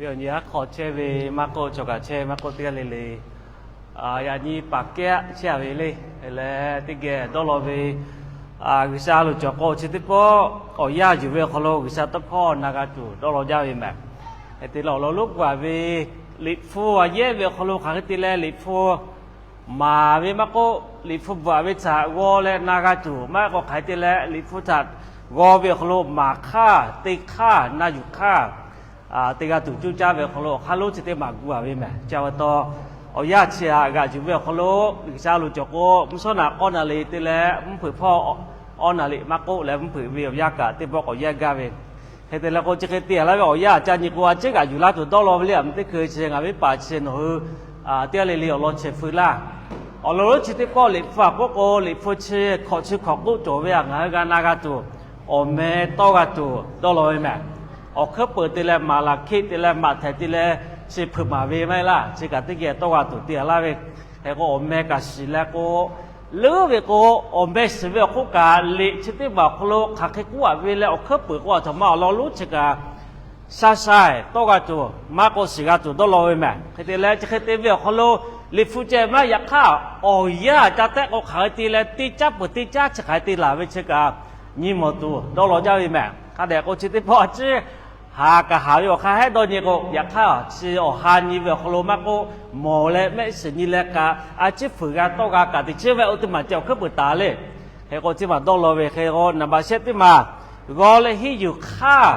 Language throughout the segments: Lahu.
Awˬ nyi haˉ hk'aw chehˇ ve maˇ k'oˆ, chaw kaꞈ chehˇ maˇ k'oˆ, teˇ g'aˇ le le yaꞈ nyi paˍ kehˉ chehˇ ve le. Leh teˇ geh dawˇ law ve G'uiˬsha loˍ cawˬ k'o, chi teˇ pawˆ awˬ yanˇ yuˬ ve awˬ hk'aw lo G'uiˬsha tawˇ hkawˇ na g'a tuˬ dawˇ law jaˇ ve mehˬ. Hk'e te leh awˬ lawn lonˉ gu-a ve Liꞈ hpu a yehˇ ve awˬ hk'aw lo hk'aˬ hk'e te leh Liꞈ hpu maˍ ve maˇ k'oˆ, Liꞈ hpu bvuhꞈ ve htaꞈ g'aw leh na g'a tuˬ maˇ k'oˆ, hk'aˬ hk'e te leh Liꞈ hpu htaꞈ g'aw ve awˬ hk'aw lo maˍ hk'aˇ, te hk'aˇ, na yuˬ hk'aˇ, teˇ g'aˇ tuˬ cuˇ caˇ ve awˬ hk'aw lo awˬ hk'aˇ lonˉ chi teˇ maˬ gu-a ve mehˬ. Chi pa taw, awˬ yanˇ chi htaꞈ g'aꞈ yuˬ ve awˬ hk'aw lo G'uiˬsha loˍ cawˬ k'o, mvuhˇ shawˉ naꞈ k'awˇ na le te leh mvuhˇ hpeuꞈ hpawˇ awˇ na le maˇ k'oˆ leh, mvuhˇ hpeuꞈ ve awˬ yanˇ kaꞈ teˇ pawˆ k'awꞈ yehˇ gaˇ ve. Hk'e te leh k'o, chi hk'e te-a laˇ ve awˬ yanˇ ca nyi k'o, a ciˉ g'aꞈ yuˬ laˇ tuˬ dawˇ law ve le. Aˬ miˍ teˇ hkui chi ngaˬ ve paˍ chi nawˬ hui teˇ g'aˇ le le awˬ lawn chehˇ feu laˇ. Awˬ lawn lonˉ chi teˇ pawˆ Liꞈ hpu aꞈ k'oˆ k'o, Liꞈ hpu chi hkawꞈ chi hkawꞈ k'oˆ cawˬ ve htaꞈ ngaˬ hui g'a na g'a tuˬ, awˬ meh tawˇ g'a tuˬ dawˇ law ve mehˬ. Awˬ hkuiˉ peuˍ te leh maˍ laˬ hkiˆ te leh maꞈ htehˍ te leh chi hpeuꞈ maˍ ve maˇ heˆ laˇ. Chi kaꞈ teˇ geh tawˇ g'a tuˬ te-a laˇ ve. Hk'e k'o, awˬ meh kaꞈ shiˍ leh k'o, leuˉ ve k'o, awˬ meh shiˍ ve awˬ hk'oˆ kaꞈ Liꞈ chi teˇ maˬ awˬ hk'aw lo hk'aˬ hk'e k'oˆ-a ve leh awˬ hkuiˉ peuˍ k'o, aˬ htoꞈ ma awˬ lawn lonˉ chi kaꞈ sha sha-eˬ tawˇ g'a tuˬ maˇ k'oˆ shiˍ g'a tuˬ dawˇ law ve mehˬ. Hk'e te leh, chi hk'e te ve awˬ hk'aw lo Liꞈ hpu ceh maˇ yaꞈ hk'aˇ, awˬ yanˇ ca tehˆ k'o hk'aˬ hk'e te leh teˇ caˉ peuˬ teˇ caˉ chi hk'aˬ hk'e te laˬ ve chi kaꞈ nyi mawˬ tuˬ dawˇ law jaˇ ve mehˬ. Hk'a dehꞈ k'o, chi teˇ pawˆ a ciˉ haˍ kaꞈ haˍ ve awˬ hk'aˇ hehˉ dawˇ nyi k'o, yaꞈ hk'aˇ chi awˬ ha nyi ve awˬ hk'aw lo maˇ k'oˆ, mawˬ leh mehˆ shiˍ nyi leh kaꞈ a ciˉ fuiˍ g'a tawˇ g'a kaꞈ teꞈ chiˉ ve oˇ teˇ maˬ ceh awˬ hkuiˉ peuˍ taˍ le. Hk'e k'o, chi maˬ dawˇ law ve hk'e k'o, naˍ baꞈ shehˆ teˇ maˬ g'aw leh hiˉ yuˬ hk'aˇ,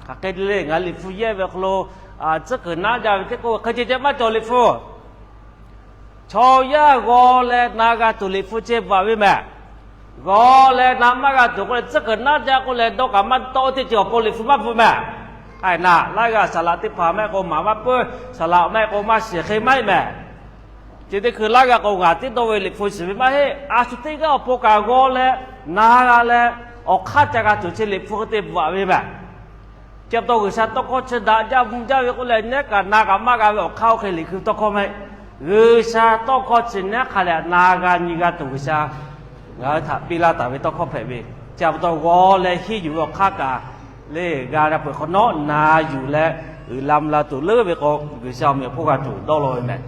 hk'aˬ hk'e le, ngaˬ Liꞈ hpu yehˇ ve awˬ hk'aw lo tcuhˉ kuiˬ naˉ jaˇ ve teˇ k'oˆ ve hk'e ceh ceh maˇ cawˬ Liꞈ hpu. Chaw yaˇ g'aw leh na g'a tuˬ Liꞈ hpu ceh bvuhꞈ ve mehˬ. G'aw leh na maˇ g'a tuˬ k'oˆ leh, tcuhˉ kuiˬ naˉ jaˇ k'oˆ leh dawˇ kaꞈ maˇ dawˇ teˇ ceuˬ awˬ pon Liꞈ hpu maˇ bvuhꞈ mehˬ. Hk'aˬ hk'e naꞈ laˇ g'a saˍ laꞈ teˇ hpaˍ maˇ heˆ k'o maˍ maˇ puiˉ, saˍ laꞈ maˇ heˆ k'o maˇ shiˍ hk'e maˇ heˆ mehˬ. Chi teˇ hkui laˇ g'a k'o, ngaˬ tiˉ dawˇ ve Liꞈ hpu shiˍ ve maˇ heˆ. A shu teˇ g'aˇ awˬ pon kaꞈ g'aw leh na g'a leh, awˬ hk'aˇ ca g'a tuˬ chi Liꞈ hpu hk'e te bvuhꞈ ve mehˬ. Chi pa taw G'uiˬsha tawˇ hkawˇ chi daꞈ jaˇ mvuh jaˇ ve k'oˆ leh, nehˉ kaꞈ na kaꞈ maˇ g'a ve awˬ hk'aˇ oˇ hk'e Liꞈ hpu tawˇ hkawˇ maˇ heˆ. G'uiˬsha tawˇ hkawˇ chi nehˉ hk'a leh na g'a nyi g'a tuˬ G'uiˬsha ngaˬ hui htaꞈ piˇ laˇ taˍ ve tawˇ hkawˇ hpehꞈ ve. Chi pa taw g'aw leh hiˉ yuˬ ve awˬ hk'aˇ kaꞈ le, g'a na peuˬ hk'awꞈ nawˉ na yuˬ leh uiˍ la mvuh la tuˬ leuˉ ve k'o, G'uiˬsha awˬ meꞈ awˬ hponˇ g'a tuˬ dawˇ law ve mehˬ.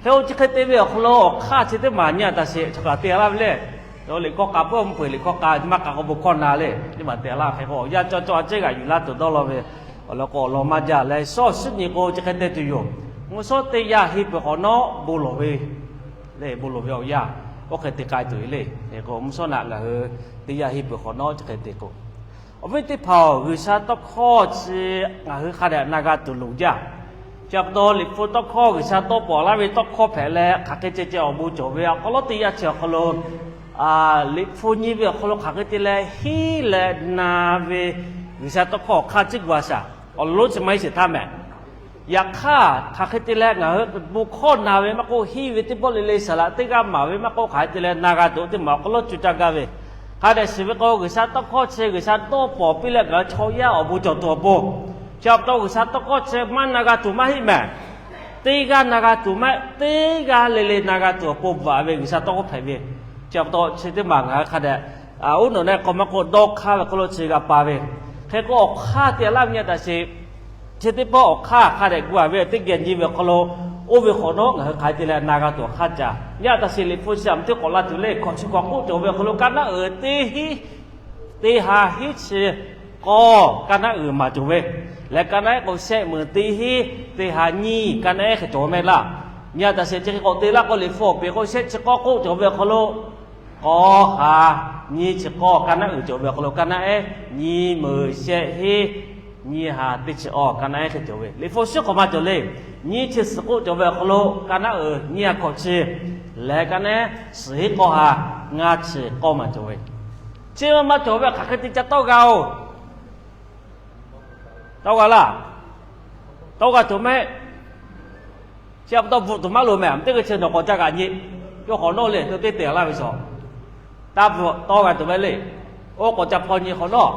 Hk'e k'o, chi hk'e te ve awˬ hk'aw lo awˬ hk'aˇ chi teˇ maˬ nyi-a taˍ sheˍ, chaw kaꞈ te-a laˇ ve le. Liꞈ hkawˇ k'a peuˬ mvuhˇ hpeuꞈ liꞈ hkawˇ k'a maˇ k'a k'o bon hkawˇ na le, teˇ maˬ te-a laˇ. Hk'e k'o, awˬ yanˇ cawˇ cawˇ a ciˉ g'aꞈ yuˬ laˇ tuˬ dawˇ law ve awˬ lawn k'o, awˬ lawn maˇ jaˇ leh, shawˉ shinˉ nyi k'o chi hk'e te tuˬ yoˬ. Mvuhˇ shawˉ teˇ yanˇ henˇ peuˬ hk'awꞈ nawˉ bon lawˬ ve le, bon lawˬ ve awˬ yanˇ oˇ hk'e te k'ai tuˬ e le. Hk'e k'o, mvuhˇ shawˉ naꞈ ngaˬ hui teˇ yanˇ henˇ peuˬ hk'awꞈ nawˉ chi hk'e te k'o, awˬ viˉ teˇ hpaˍ-oˬ, G'uiˬsha tawˇ hkawˇ chi ngaˬ hui hk'a dehꞈ na g'a tuˬ loˍ jaˇ. Chi pa taw, Liꞈ hpu tawˇ hkawˇ G'uiˬsha tawˇ pawˍ laˇ ve tawˇ hkawˇ hpehꞈ leh, hk'aˬ hk'e ceh ceh awˬ bon cawˬ ve awˬ hk'aw lo teˇ yanˇ chi awˬ hk'aw lo Liꞈ hpu nyi ve awˬ hk'aw lo hk'aˬ hk'e te leh hiˉ leh na ve G'uiˬsha tawˇ hkawˇ awˬ hk'aˇ ciˉ gu-a shaˍ. Awˬ lawn chi maˇ heˆ sheˍ htaˇ mehˬ. Yaꞈ hk'aˇ, hk'aˬ hk'e te leh ngaˬ hui bon hkawˇ na ve maˇ k'oˆ, hiˉ ve teˇ pawˆ le le saˍ laꞈ teˇ g'aˇ maˍ ve maˇ k'oˆ, hk'aˬ hk'e te leh na g'a tuˬ teˇ maˬ awˬ hk'aw lo co caˇ gaˇ ve. Hk'a dehꞈ shiˍ ve k'o, G'uiˬsha tawˇ hkawˇ chi G'uiˬsha dawˇ pawˍ piˇ leh ngaˬ hui chaw yaˇ awˬ bon cawˬ tuˬ awˬ pon, chi pa taw G'uiˬsha tawˇ hkawˇ chi maˇ na g'a tuˬ maˇ heˆ mehˬ. Teˇ g'aˇ na g'a tuˬ maˇ heˆ, teˇ g'aˇ le le na g'a tuˬ awˬ pon bvuhꞈ-a ve G'uiˬsha tawˇ hkawˇ hpehꞈ ve. Chi pa taw chi teˇ maˬ ngaˬ hui hk'a dehꞈ uˉ nawꞈ na k'aw maˇ k'oˆ, dawˇ hk'aˇ ve hk'aw lo chi g'a pa ve. Hk'e k'o, awˬ hk'aˇ te-a laˇ ve nyi-a taˍ sheˍ. Chi teˇ pawˆ awˬ hk'aˇ hk'a dehꞈ gu-a ve teˇ geh nyi ve awˬ hk'aw lo, oˇ ve hk'awꞈ nawˉ ngaˬ hui hk'aˬ hk'e te leh na g'a tuˬ awˬ hk'aˇ ca. Nyi-a taˍ sheˍ, Liꞈ hpu chi aˬ miˍ teˇ k'awꞈ la tuˬ le. Hkawꞈ chi hkawꞈ k'oˆ cawˬ ve awˬ hk'aw lo, ka naˉ uiˍ teˇ hiˉ, teˇ ha hiˉ chi k'awˇ ka naˉ uiˍ maˍ cawˬ ve. Leh ka naˉ ehˉ k'o, shehˆ meuˍ teˇ hiˉ, teˇ ha nyiˇ ka naˉ ehˉ hk'e cawˬ ve maˇ heˆ laˇ. Nyi-a taˍ sheˍ, chi hk'e k'awꞈ te laˇ k'o, Liꞈ hpu awˬ peˍ k'o shehˆ chi k'awˇ k'oˆ cawˬ ve awˬ hk'aw lo, k'awˇ ha nyiˇ chi k'awˇ ka naˉ uiˍ cawˬ ve awˬ hk'aw lo, ka naˉ ehˉ nyiˇ meuˍ shehˆ hiˉ, nyiˇ ha teˇ chi awˇ ka naˉ ehˉ hk'e cawˬ ve. Liꞈ hpu shiˉ hk'awꞈ maˇ cawˬ le. Nyiˇ chi suhˍ k'oˆ cawˬ ve awˬ hk'aw lo, ka naˉ uiˍ nyiˇ ha hkawꞈ chi, leh ka naˉ ehˉ suhˍ hiˉ k'awˇ ha ngaˇ chi k'awˇ maˇ cawˬ ve. Chi maˇ cawˬ ve hk'aˬ hk'e te ca tawˆ g'a-oˬ? Tawˆ g'a laˇ. Tawˆ g'a tuˬ mehˆ. Chi pa taw bvuhꞈ tuˬ maˇ loˍ mehˬ. Teˇ hkui chi nawˬ k'awꞈ ca g'aꞈ nyi. Yawˇ hk'awꞈ nawˉ le, to teˇ te laˇ ve shaˍ. Taˇ bvuhꞈ tawˆ g'a tuˬ mehˆ le. Oˇ k'awꞈ ca hpaw nyi hk'awꞈ nawˉ.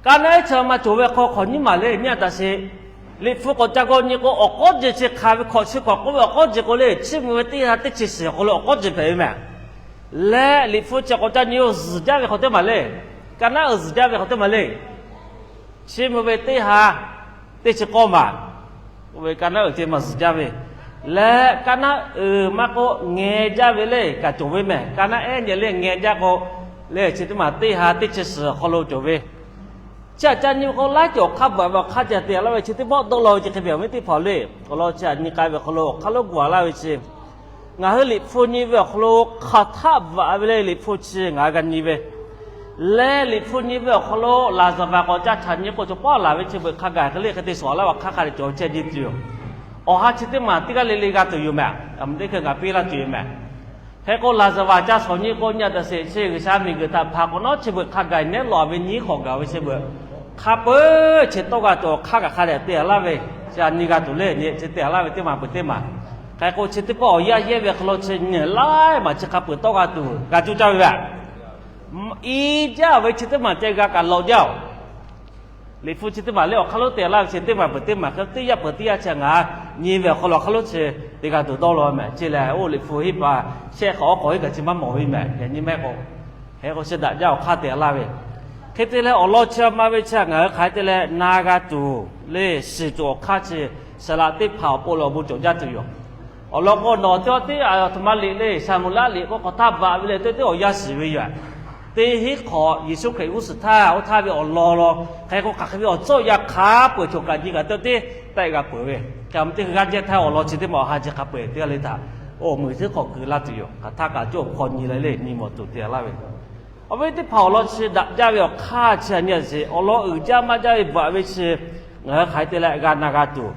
Ka naˉ ehˉ chi maˇ cawˬ ve hk'aw hk'awꞈ nyiˇ maˬ le, nyi-a taˍ sheˍ. Liꞈ hpu k'awꞈ ca g'aw nyi k'o, awˬ k'awˉ jeˬ chi hk'aˬ ve hkawꞈ chi hkawꞈ k'oˆ ve awˬ k'awˉ jeˬ k'o le, chiˇ mvuh ve teˇ ha teˇ chi suhˍ awˬ hk'aw lo awˬ k'awˉ jeˬ hpehꞈ ve mehˬ. Leh Liꞈ hpu chi k'awꞈ ca nyi-o, zuhˬ jaˇ ve hk'awꞈ teˇ maˬ le. Ka naˉ uiˍ zuhˬ jaˇ ve hk'awꞈ teˇ maˬ le. Chiˇ mvuh ve teˇ ha teˇ chi k'awˇ maˬ, oˇ ve ka naˉ uiˍ ceh maˇ zuhˬ jaˇ ve, leh ka naˉ uiˍ maˇ k'oˆ ngeh jaˇ ve le kaꞈ cawˬ ve mehˬ. Ka naˉ ehˉ nyi le ngeh jaˇ k'o, leh chi teˇ maˬ teˇ ha teˇ chi suhˍ awˬ hk'aw lo cawˬ ve. Chi htaꞈ ca nyi ve k'o, laiˉ cawˬ awˬ hk'aˇ bvuhꞈ ve awˬ hk'aˇ ca te laˇ ve chi teˇ pawˆ dawˇ law ve chi hk'e ve awˬ viˉ teˇ hpaˍ le. Awˬ lawn chi htaꞈ nyi k'ai ve awˬ hk'aw lo awˬ hk'aˇ lonˉ gu a laˇ ve chi, ngaˬ hui Liꞈ hpu nyi ve awˬ hk'aw lo hk'aˬ htaˆ bvuhꞈ ve le. Liꞈ hpu chi ngaˬ hui g'a nyi ve leh, Liꞈ hpu nyi ve awˬ hk'aw lo laˍzaˍvaˍ k'awꞈ ca htaꞈ nyi k'o, chaw paˉ laˬ ve chi beuꞈ hk'a gaˬ hk'e le hk'e te shawˍ laˇ ve awˬ hk'aˇ hk'a dehꞈ cawˬ ve chehˇ nyi tuˬ yoˬ. Awˬ ha chi teˇ maˬ teˇ g'aˇ le le g'a tuˬ yoˬ mehˬ. Aˬ, teˇ hkui ngaˬ piˇ laˇ tuˬ yoˬ mehˬ. Hk'e k'o, laˍzaˍvaˍ ca shawˍ nyi k'o, nyi a taꞈ sheˍ chi G'uiˬsha miˬguiˬ htaꞈ hpanˍ k'awꞈ nawˉ chi beuꞈ hk'a gaˬ nehˉ lawˬ ve nyi hk'awꞈ gaˬ ve chi beuꞈ hk'a peu-eˬ chi tawˇ g'a tuˬ awˬ hk'aˇ kaꞈ hk'a dehꞈ te laˇ ve, chi htaꞈ nyi g'a tuˬ le. Nyi chi te laˇ ve teˇ maˬ peuˬ teˇ maˬ. Hk'e k'o, chi teˇ pawˆ awˬ yaˇ yehˇ ve awˬ hk'aw lo chi nyi laiˉ maˬ chi hk'a peu-eˬ tawˇ g'a tuˬ g'a cuˇ caˇ ve yaꞈ, i jaˇ ve chi teˇ maˬ ceh g'a kaꞈ lawꞈ jaˇ-oˬ. Liꞈ hpu chi teˇ maˬ le awˬ hk'aˇ lonˉ te laˇ ve chi teˇ maˬ peuˬ teˇ maˬ hk'e teˇ yanˇ peuˬ teˇ yanˇ chi ngaˬ nyi ve awˬ hk'aw lo awˬ hk'aˇ lonˉ chi te g'a tuˬ dawˇ law mehˬ. Chi lehˬ, oˇ Liꞈ hpu hiˉ pa shehˆ hk'awꞈ awˉ hk'awꞈ hiˉ kaꞈ chi maˇ mawˬ ve mehˬ. Yaꞈ nyi mehˆ k'o, hk'e k'o, chi daꞈ jaˇ awˬ hk'aˇ te laˇ ve. Hk'e te leh, awˬ lawn chi ma ve chi htaꞈ ngaˬ hui hk'aˬ hk'e te leh na g'a tuˬ le, shiˍ tuˬ awˬ hk'aˇ chi saˍ laꞈ teˇ hpaˍ awˬ pon lawˬ bon cawˬ jaˇ tuˬ yoˬ. Awˬ lawn k'o, nawˬ teˇ g'aˇ teˇ aˬ htoꞈ ma liꞈ le, Saˍmo laˆ liꞈ k'o hk'aˬ htaˆ bvuhꞈ ve le, teˇ teˇ awˬ yaˇ shiˍ ve yoˬ. Teˇ hinˉ hk'awꞈ Yeˍsuˆ Hkriꞈ g'uˇ suhˍ htaˇ oˇ htaˇ ve awˬ lawn law, hk'e k'o hk'aˬ hk'e ve awˬ tcuhˉ awˬ yanˇ hk'a peu-eˬ choˬ kaꞈ nyi kaꞈ teˇ teˇ tehˆ g'a peuˬ ve. Hk'e a ma teˇ g'aˇ jehˇ htaˇ awˬ lawn chi teˇ maˬ awˬ ha chi hk'a peu-eˬ teˇ g'aˇ le htaꞈ oˇ meuꞈ teˇ hk'awꞈ keu laˇ tuˬ yoˬ. Hk'aˬ htaˆ kaꞈ cawˇ awˬ hk'aw nyi la le, nyi mawˬ tuˬ te laˇ ve. Awˬ viˉ teˇ hpaˍ, awˬ lawn chi daꞈ jaˇ ve awˬ hk'aˇ chi htaꞈ nyi a sheˍ. Awˬ lawn uiˍ jaˇ maˇ jaˇ ve bvuhꞈ ve chi ngaˬ hui hk'aˬ hk'e te leh g'a na g'a tuˬ,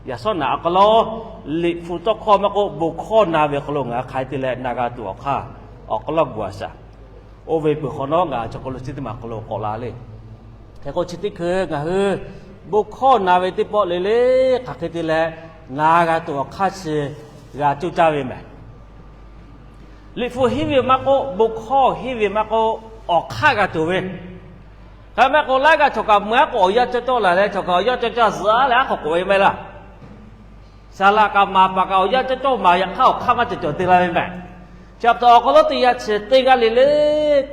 yaꞈ sawˉ naꞈ awˬ hk'aw lo Liꞈ hpu tawˇ hkawˇ maˇ k'oˆ, bon hkawˇ na ve awˬ hk'aw lo ngaˬ hui hk'aˬ hk'e te leh na g'a tuˬ awˬ hk'aˇ, awˬ hk'aw lo gu a shaˍ. Oˇ ve peuˬ hk'awꞈ nawˉ ngaˬ chaw hk'aw lo chi teˇ maˬ hk'aw lo k'awꞈ la le. Hk'e k'o, chi teˇ hkui ngaˬ hui bon hkawˇ na ve teˇ pawˆ le le hk'aˬ hk'e te leh na g'a tuˬ awˬ hk'aˇ chi g'a coˇ caˇ ve mehˬ. Liꞈ hpu henˇ ve maˇ k'oˆ, bon hkawˇ henˇ ve maˇ k'oˆ, awˬ hk'aˇ g'a tuˬ ve. Hk'e maˇ k'o, laiˉ g'aˇ chaw kaꞈ meuꞈ aˉ k'o awˬ yanˇ cawˇ cawˇ laˬ leh, chaw kaꞈ awˬ yanˇ cawˇ cawˇ zuhꞈ leh aˉ hk'aw k'oꞈ ve maˇ heˆ laˇ. Saˍ laꞈ kaꞈ maˍ paˍ kaꞈ awˬ yanˇ cawˇ cawˇ maˍ, yaꞈ hk'aˇ awˬ hk'aˇ maˇ cawˬ cawˬ te la ve mehˬ. Chi pa taw awˬ hk'aw lo teˇ yanˇ chi teˇ g'aˇ le le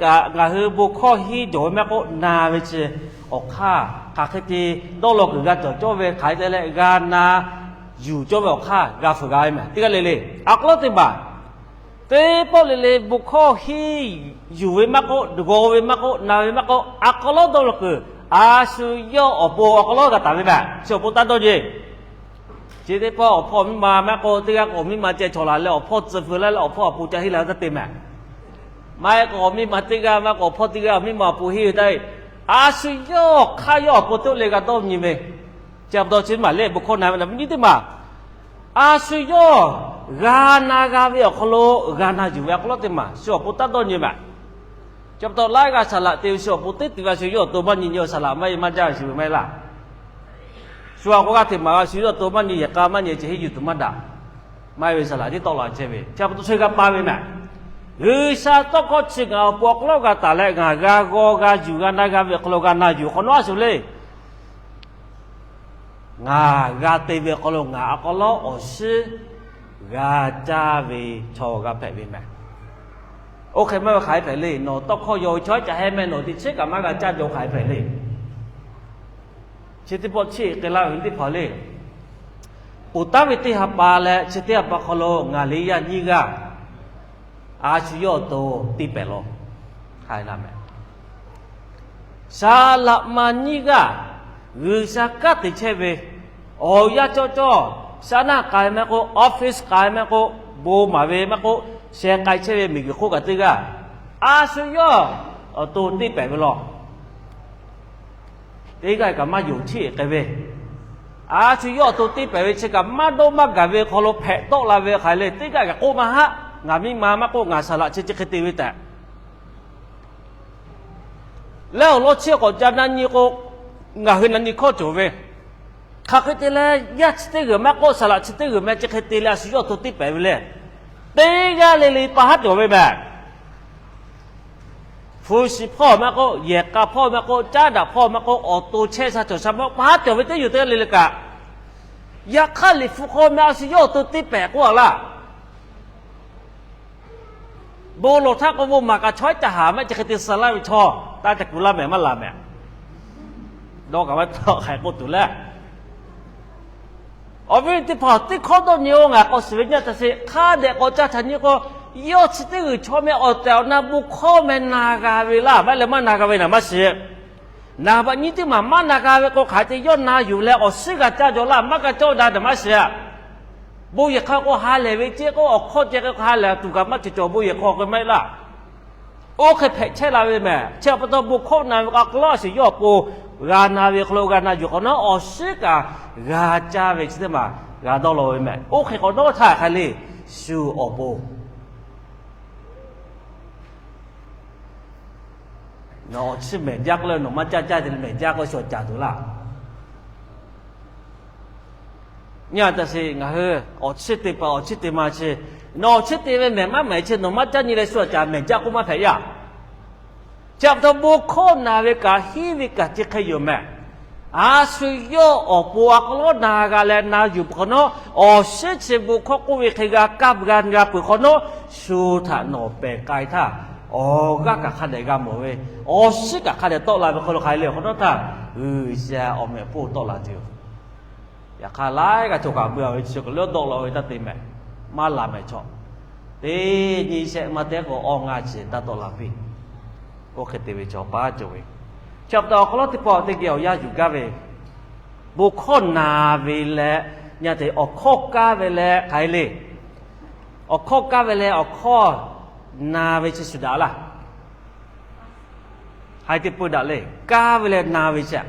kaꞈ ngaˬ hui bon hkawˇ henˇ jawˬ ve maˇ k'oˆ, na ve chi awˬ hk'aˇ hk'aˬ hk'e te dawˇ law kuiˬ g'a cawˬ cawˇ ve hk'aˬ hk'e te leh g'a na yuˬ cawˇ ve awˬ hk'aˇ g'a fuiˍ g'a ve mehˬ. Teˇ g'aˇ le le, awˬ hk'aw lo teˇ maˬ teˇ pawˆ le le bon hkawˇ henˇ yuˬ ve maˇ k'oˆ, g'aw ve maˇ k'oˆ, na ve maˇ k'oˆ, awˬ hk'aw lo dawˇ law kuiˬ a shu yawˇ awˬ pon awˬ hk'aw lo g'a taˍ ve mehˬ. Chi awˬ pon taˇ dawˇ nyi. Chi teˇ pawˆ awˬ hpawˇ miˇ ma maˇ k'oˆ, teˇ g'aˇ k'o awˬ miˇ ma ceh chaw laˬ leh awˬ hpawˇ tcuh feu laˇ leh awˬ hpawˇ awˬ pon ca henˇ la taˇ te mehˬ. Maˇ heˆ k'o awˬ miˇ ma teˇ g'aˇ maˇ k'o awˬ hpawˇ teˇ g'aˇ awˬ miˇ ma awˬ pon henˇ ve taˇ heˆ. A shu yawˇ hk'aˇ yawˇ awˬ pon teˇ le g'a dawˇ nyi ve. Chi pa taw chi teˇ maˬ le bon hkawˇ na ve na ve nyi teˇ maˬ a shu yawˇ g'a na g'a ve awˬ hk'aw lo g'a na yuˬ ve awˬ hk'aw lo teˇ maˬ shu awˬ pon taˇ dawˇ nyi mehˬ. Chi pa taw laiˉ g'aˇ saˍ laꞈ te ve shu awˬ pon teˇ te ve a shu yawˇ awˬ to maˇ nyi nyi saˍ laꞈ maˇ maˇ jaˇ ve shu ve maˇ heˆ laˇ. Shu awˬ k'o g'aˇ teꞈ maˍ g'a shu yawˇ awˬ to maˇ nyi yehˬ k'a maˇ nyi ceh henˇ yuˬ tuˬ maˇ daꞈ. Maˇ heˆ ve saˍ laꞈ tiˉ tawˆ la chehˇ ve. Chi pa taw chi g'a pa ve mehˬ. G'uiˬsha tawˇ hkawˇ chi ngaˬ awˬ pon awˬ hk'aw lo g'a taˍ leh ngaˬ g'a g'aw g'a yuˬ g'a na g'a ve awˬ hk'aw lo g'a na yuˬ hk'awꞈ nawˉ a shu le. Ngaˬ g'a te ve awˬ hk'aw lo ngaˬ awˬ hk'aw lo awˬ shiˉ g'a caˇ ve chaw g'a hpehꞈ ve mehˬ. Oˇ hk'e maˇ ve hk'aˬ hk'e hpehꞈ le. Nawˬ tawˇ hkawˇ yaw ve chaw ca heh meh nawˬ teˇ chiˉ kaꞈ maˇ g'a caˇ jaw hk'aˬ hk'e hpehꞈ le. Chi teˇ pawˆ chiˇ k'ai laˇ ve teˇ hpaˍ le. Ponˬ taˉ ve teˇ ha pa leh chi teˇ ha pa hk'aw lo ngaˬ le yaˇ nyiˇ g'aˇ a shu yawˇ awˬ to teˇ pehˍ law. Saˍ laꞈ ma nyiˇ g'aˇ G'uiˬsha kanˉ te chehˇ ve, awˬ yanˇ cawˇ cawˇ saˉ naˆ k'ai maˇ k'oˆ, office k'ai maˇ k'oˆ, bon maˍ ve maˇ k'oˆ, sheh k'ai chehˇ ve miˬguiˬ hk'oˆ kaꞈ teˇ g'aˇ a shu yawˇ awˬ to teˇ pehˍ ve law. Teˇ g'aˇ kaꞈ maˇ yonˍ chiˇ k'ai ve, a shu yawˇ awˬ to teˇ pehˍ ve chi kaꞈ maˇ dawˇ maˇ gaˬ ve hk'aw lo hpehꞈ tawˆ la ve hk'aˬ hk'e le. Teˇ g'aˇ kaꞈ k'oˆ maˇ haˆ, ngaˬ miˇ ma maˇ k'oˆ ngaˬ saˍ laꞈ chi chi hk'e te ve tehꞈ. Leh awˬ lawn chi k'awꞈ ca na nyi k'o, ngaˬ hui na nyi hkawˇ cawˬ ve, hk'aˬ hk'e te leh yaˇ chi teˇ g'uiˬ maˇ k'oˆ saˍ laꞈ chi teˇ g'uiˬ meh chi hk'e te leh a shu yawˇ awˬ to teˇ pehˍ ve le. Teˇ g'aˇ le le pa haˉ cawˬ ve mehˬ. Hpu shiˍ hpawˇ maˇ k'oˆ, yehˬ k'a hpawˇ maˇ k'oˆ, caˉ daꞈ hpawˇ maˇ k'oˆ, awˬ to chehˇ sha cawˬ sha maˇ k'oˆ, pa haˉ cawˬ ve teˇ yuˬ teˇ g'aˇ le le kaꞈ, yaꞈ hk'aˇ Liꞈ hpu hk'aw meh a shu yawˇ awˬ to teˇ pehˍ k'oˆ a laˇ. Bon lawˬ htaˇ k'o, bon maˍ kaꞈ chaw ehˉ ca haˍ mehˆ chi hk'e te suh laˇ ve chaw, taˇ ca kuˬ laˇ mehˍ maˇ laˬ mehˍ. Dawˇ kaꞈ maˇ tawˆ hk'aiˍ k'oˆ tuˬ leh, Awˬ viˉ teˇ hpaˍ teˇ hkawˇ dawˇ nyi-oˬ, ngaˬ k'awꞈ shiˍ ve nyi a taꞈ sheˍ. Hk'a dehꞈ k'awꞈ ca htaꞈ nyi k'o, yawˇ chi teˇ g'uiˬ chaw meh awˬ tehˬ awˬ na bon hkawˇ meh na g'a ve laˇ, maˇ heˆ leh maˇ na g'a ve naˍ maˇ shiˍ. Naˍ baꞈ nyiˇ teˇ maˬ maˇ na g'a ve k'o, hk'aˬ hk'e te yawˇ na yuˬ leh awˬ suhˉ g'a caˇ jaw laˇ, maˇ g'a caˇ daꞈ naˍ maˇ shiˍ. Bon yehˬ hk'a k'o ha lehˬ ve ceˇ k'o, awˬ hkawˇ ceh k'o ha lehˬ tuˬ kaꞈ maˇ cawˬ cawˬ, bon yehˬ hk'a k'o maˇ heˆ laˇ. Oˇ hk'e hpehꞈ chehˇ la ve mehˬ. Chi pa taw bon hkawˇ na ve k'a k'aw laˇ shiˍ yawˇ awˬ pon g'a na ve hk'aw lo g'a na yuˬ hk'awꞈ nawˉ, awˬ suhˉ kaꞈ g'a caˇ ve chi teˇ maˬ g'a dawˇ law ve mehˬ. Oˇ hk'e k'awꞈ nawˉ htaˇ hk'a le, shu awˬ pon nawˬ awˬ chiˇ mehˬ jaˇ k'oˆ leh nawˬ maˇ caˇ, caˇ te leh mehˬ jaˇ k'oˆ shu awˬ caˍ tuˬ laˇ. Nyi a taꞈ sheˍ, ngaˬ hui awˬ chiˇ te pa awˬ chiˇ te ma chi, nawˬ awˬ chiˇ te ve mehˬ maˇ mehˬ chi nawˬ maˇ caˇ nyi leh shu awˬ caˍ mehˬ jaˇ k'oˆ maˇ hpehꞈ yaˇ. Chi pa taw bon hkawˇ na ve kaꞈ hiˉ ve kaꞈ chi hk'e yoˬ mehˬ. A shu yawˇ awˬ pon a k'aw lawˉ na g'a leh na yuˬ peuˬ hk'awꞈ nawˉ, awˬ suhˉ chi bon hkawˇ k'oˆ ve hk'e g'a kaˇ g'a g'a peuˬ hk'awꞈ nawˉ, shu htaꞈ nawˬ pehˬ k'ai htaˇ, awˬ g'aˇ kaꞈ hk'a dehꞈ g'a mawˬ ve, awˬ suhˉ kaꞈ hk'a dehꞈ tawˆ la ve hk'aw lo hk'a le awˬ hk'awꞈ nawˉ htaˇ, G'uiˬsha awˬ mehꞈ hpawˇ tawˆ la tuˬ yoˬ. Yaꞈ hk'aˇ laiˉ g'aˇ cawˬ kaꞈ beuꞈ a ve chi kaꞈ leuˉ dawˆ la ve taˇ te mehˬ, maˇ la mehˬ chaw. Teˇ nyi shehˆ maˇ te k'o awˇ ngaˇ chi taˇ tawˆ la piˇ. Oˇ hk'e te ve chaw paˉ cawˬ ve. Chi pa taw awˬ hk'aw lo teˇ pawˆ teˇ geh awˬ yanˇ yuˬ gaˇ ve, bon hkawˇ na ve leh, nyi a te awˬ hkawˇ kaˇ ve leh hk'aˬ hk'e le. Awˬ hkawˇ kaˇ ve leh awˬ hkawˇ na ve chi shuˍ daꞈ laˇ. Hk'aˬ hk'e te peu daꞈ le, kaˇ ve leh na ve chi a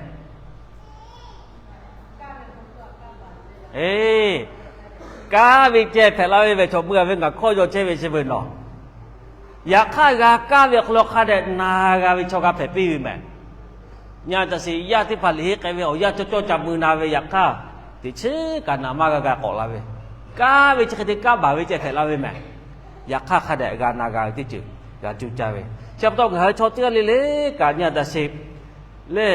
Eˬ, kaˇ ve ceh hpehꞈ la ve mehˬ, chaw beuꞈ a ve ngaˬ hkawˇ yaw chehˇ ve chi veuˬ nawˬ. Yaꞈ hk'aˇ g'a kaˇ ve awˬ hk'aw lo hk'a dehꞈ na g'a ve chaw g'a hpehꞈ piˇ ve mehˬ. Nyi a taꞈ sheˍ, yaˇ teˇ hpaˍ liꞈ henˇ k'ai ve awˬ yanˇ cawˇ cawˇ ca mui na ve yaꞈ hk'aˇ, teꞈ chiˉ kaꞈ naˍ maˇ g'a g'a k'awꞈ la ve, kaˇ ve chi hk'e te kaˇ baˬ ve ceh hpehꞈ la ve mehˬ. Yaꞈ hk'aˇ hk'a dehꞈ g'a na g'a ve teˇ ceuˬ g'a cuˇ caˇ ve. Chi pa taw ngaˬ hui chaw teˇ g'aˇ le le kaꞈ nyi a taꞈ sheˍ le,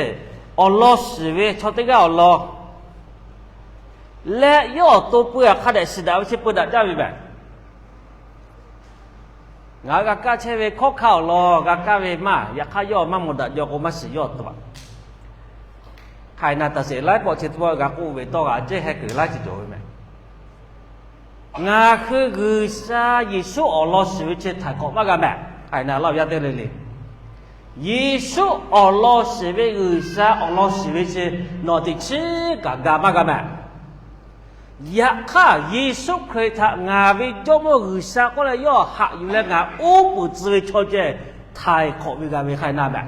awˬ lawn shiˍ ve chaw teˇ g'aˇ awˬ lawn leh yawˇ awˬ to peu a hk'a dehꞈ shiˍ daꞈ ve chi peu daꞈ jaˇ ve mehˬ. Ngaˬ hui g'a kaˇ chehˇ ve hkawˇ hkanˇ awˬ lawn g'a kaˇ ve maˇ, yaꞈ hk'aˇ yawˇ maˇ maw daꞈ jaw k'o maˇ shiˍ yawˇ awˬ to a. Hk'aˬ hk'e na taꞈ sheˍ laiˉ pawˆ chi teˇ pawˆ g'a k'oˆ ve tawˇ g'a cehˇ heh kuiˬ laiˉ ceuˬ cawˬ ve mehˬ. Ngaˬ hui G'uiˬsha Yeˍsuˆ awˬ lawn shiˍ ve chi htaiˍ hk'awꞈ maˇ g'a mehˬ. Hk'aˬ hk'e na laˇ awˬ yanˇ teˇ le le, Yeˍsuˆ awˬ lawn shiˍ ve, G'uiˬsha awˬ lawn shiˍ ve chi nawˬ teꞈ chiˉ kaꞈ ga maˇ g'a mehˬ. Yaꞈ hk'aˇ Yeˍsuˆ Hkriꞈ htaꞈ ngaˬ ve Jawˇmawˇ G'uiˬsha k'oˆ leh yawˇ haꞈ yuˬ leh ngaˬ uˉ peunˍ tcuh ve chaw ceh htaiˍ hk'awꞈ ve g'a ve hk'aˬ hk'e na mehˬ.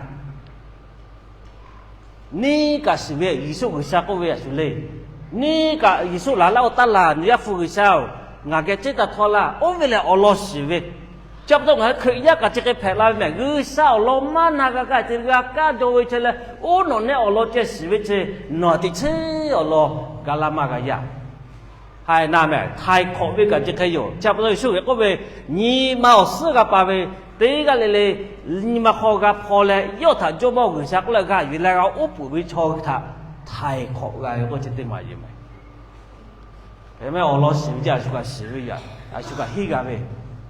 Neˇ kaꞈ shiˍ ve Yeˍsuˆ G'uiˬsha k'oˆ ve a shu le. Neˇ kaꞈ Yeˍsuˆ laˬ laˇ-oˬ, taˇ laˬ, nawˬ Yaˇ hpu G'uiˬsha-oˬ, ngaˬ geh ceˉ taˇ htawˇ laˇ, oˇ ve lehˬ awˬ lawn shiˍ ve. Chi pa taw ngaˬ hui Hkriꞈ yaˇ kaꞈ chi hk'e hpehꞈ la ve mehˬ. G'uiˬsha awˬ lawn maˇ na g'a kaˇ te g'a kaˇ jaw ve chi leh, oˇ nawˬ nehˆ awˬ lawn ceh shiˍ ve chi, nawˬ teꞈ chiˉ awˬ lawn ga laˇ maˇ g'a yaˇ. Hk'aˬ hk'e na mehˬ, htaiˍ hk'awꞈ ve kaꞈ chi hk'e yoˬ. Chi pa taw Yeˍsuˆ Hkriꞈ k'oˆ ve, nyi ma awˬ suhˉ g'a pa ve teˇ g'aˇ le le, nyi ma hk'aw g'a hpaw leh yawˇ htaꞈ Jawˇmawˇ G'uiˬsha k'oˆ leh g'a yuˬ leh g'a uˉ peunˍ ve chaw hui htaꞈ htaiˍ hk'awꞈ g'a ve k'oˆ chi teˇ maˬ yoˬ mehˬ. Hk'e mehˬ awˬ lawn shiˍ ve ceh a shu kaꞈ shiˍ ve yoˬ, a shu kaꞈ henˇ g'a ve,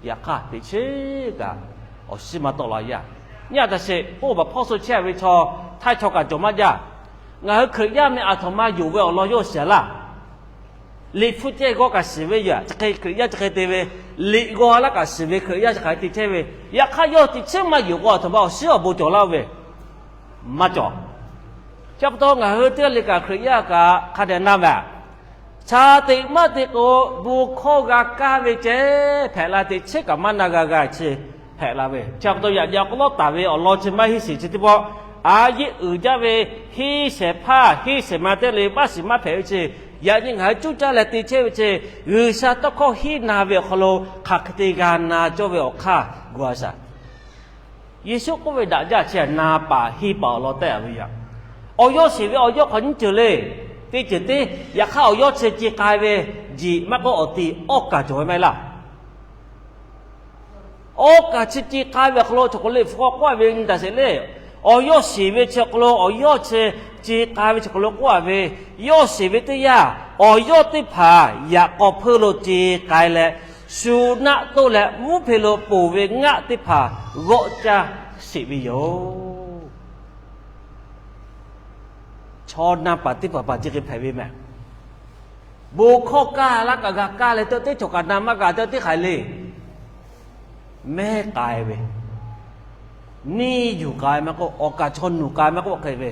yaꞈ hk'aˇ teꞈ chiˉ kaꞈ awˬ shiˉ maˇ tawˆ la yaˇ. Nyi a taꞈ sheˍ, k'oˆ baˬ hpawˇ suh chehˇ ve chaw htaiˇ chaw kaꞈ cawˬ maˇ jaˇ. Ngaˬ hui Hkriꞈ yaˇ meh aˬ htoꞈ ma yonˍ ve awˬ lawn yawˇ shiˍ laˇ. Liꞈ hpu ceh g'aw kaꞈ shiˍ ve yoˬ. Chi hk'e Hkriꞈ yaˇ chi hk'e te ve, liꞈ g'aw laˇ kaꞈ shiˍ ve Hkriꞈ yaˇ chi hk'aˬ hk'e te chehˇ ve, yaꞈ hk'aˇ yawˇ teꞈ chiˉ maˇ yonˍ k'o aˬ htoꞈ ma awˬ shiˉ awˬ bon cawˬ laˇ-oˬ ve maˇ cawˬ. Chi pa taw ngaˬ hui teˇ g'aˇ le kaꞈ Hkriꞈ yaˇ kaꞈ hk'a dehꞈ na mehˬ. Sha teꞈ maˇ te k'o, bon hkawˇ g'a kaˇ ve ceh hpehꞈ la teꞈ chiˉ kaꞈ maˇ na g'a g'a chi hpehꞈ la ve. Chi pa taw yaꞈ nyi awˬ hk'aw lawˉ taˍ ve awˬ lawn chi maˇ henˇ shiˍ chi teˇ pawˆ, a yeˆ uiˍ jaˇ ve henˇ shehˍ hpaˇ henˇ shehˍ ma teˇ le maˇ shiˍ maˇ hpehꞈ ve chi, yaꞈ nyi ngaˬ hui cuˇ caˇ leh te chehˇ ve chi, G'uiˬsha tawˇ hkawˇ henˇ na ve awˬ hk'aw lo hk'aˬ hk'e te g'a na cawˇ ve awˬ hk'aˇ gu a shaˍ. Yeˍsuˆ k'oˆ ve daꞈ jaˇ chi na paˍ henˇ paˍ awˬ lawn tehꞈ a ve yoˬ. Awˬ yawˇ shiˍ ve awˬ yawˇ hk'aw nyiˇ ceuˬ le. Teˇ ceuˬ teˇ, yaꞈ hk'aˇ awˬ yawˇ chi ci k'ai ve jeꞈ maˇ k'oˆ awˬ ti awˇ kaˬ cawˬ ve maˇ heˆ laˇ. Awˇ kaˬ chi ci k'ai ve awˬ hk'aw lo chaw k'o le hpu k'awꞈ k'oˆ a ve nyi taˍ sheˍ le. Awˬ yawˇ shiˍ ve chi awˬ hk'aw lo awˬ yawˇ chi ci k'ai ve chaw k'o le k'oˆ a ve, yawˇ shiˍ ve teˇ yanˇ, awˬ yawˇ teˇ hpaˍ yaꞈ k'aw hpeuˇ lo ci k'ai leh, shu naˆ toˆ leh mvuhˇ hpe lo ponˬ ve ngaˆ teˇ hpaˍ g'awˆ caˇ sheˍ ve yoˬ. Chaw na paˍ teˇ hpaˍ hpaˍ chi hk'e hpehꞈ ve mehˬ. Bon hkawˇ kaˇ laˇ kaꞈ g'a kaˇ leh, teˇ teˇ cawˬ kaꞈ na maˇ g'a, teˇ teˇ hk'aˬ le. Mehˉ k'ai ve, neˇ yuˬ k'ai maˇ k'oˆ, awˬ kaˍ chaw nuˬ k'ai maˇ k'oˆ hk'e ve,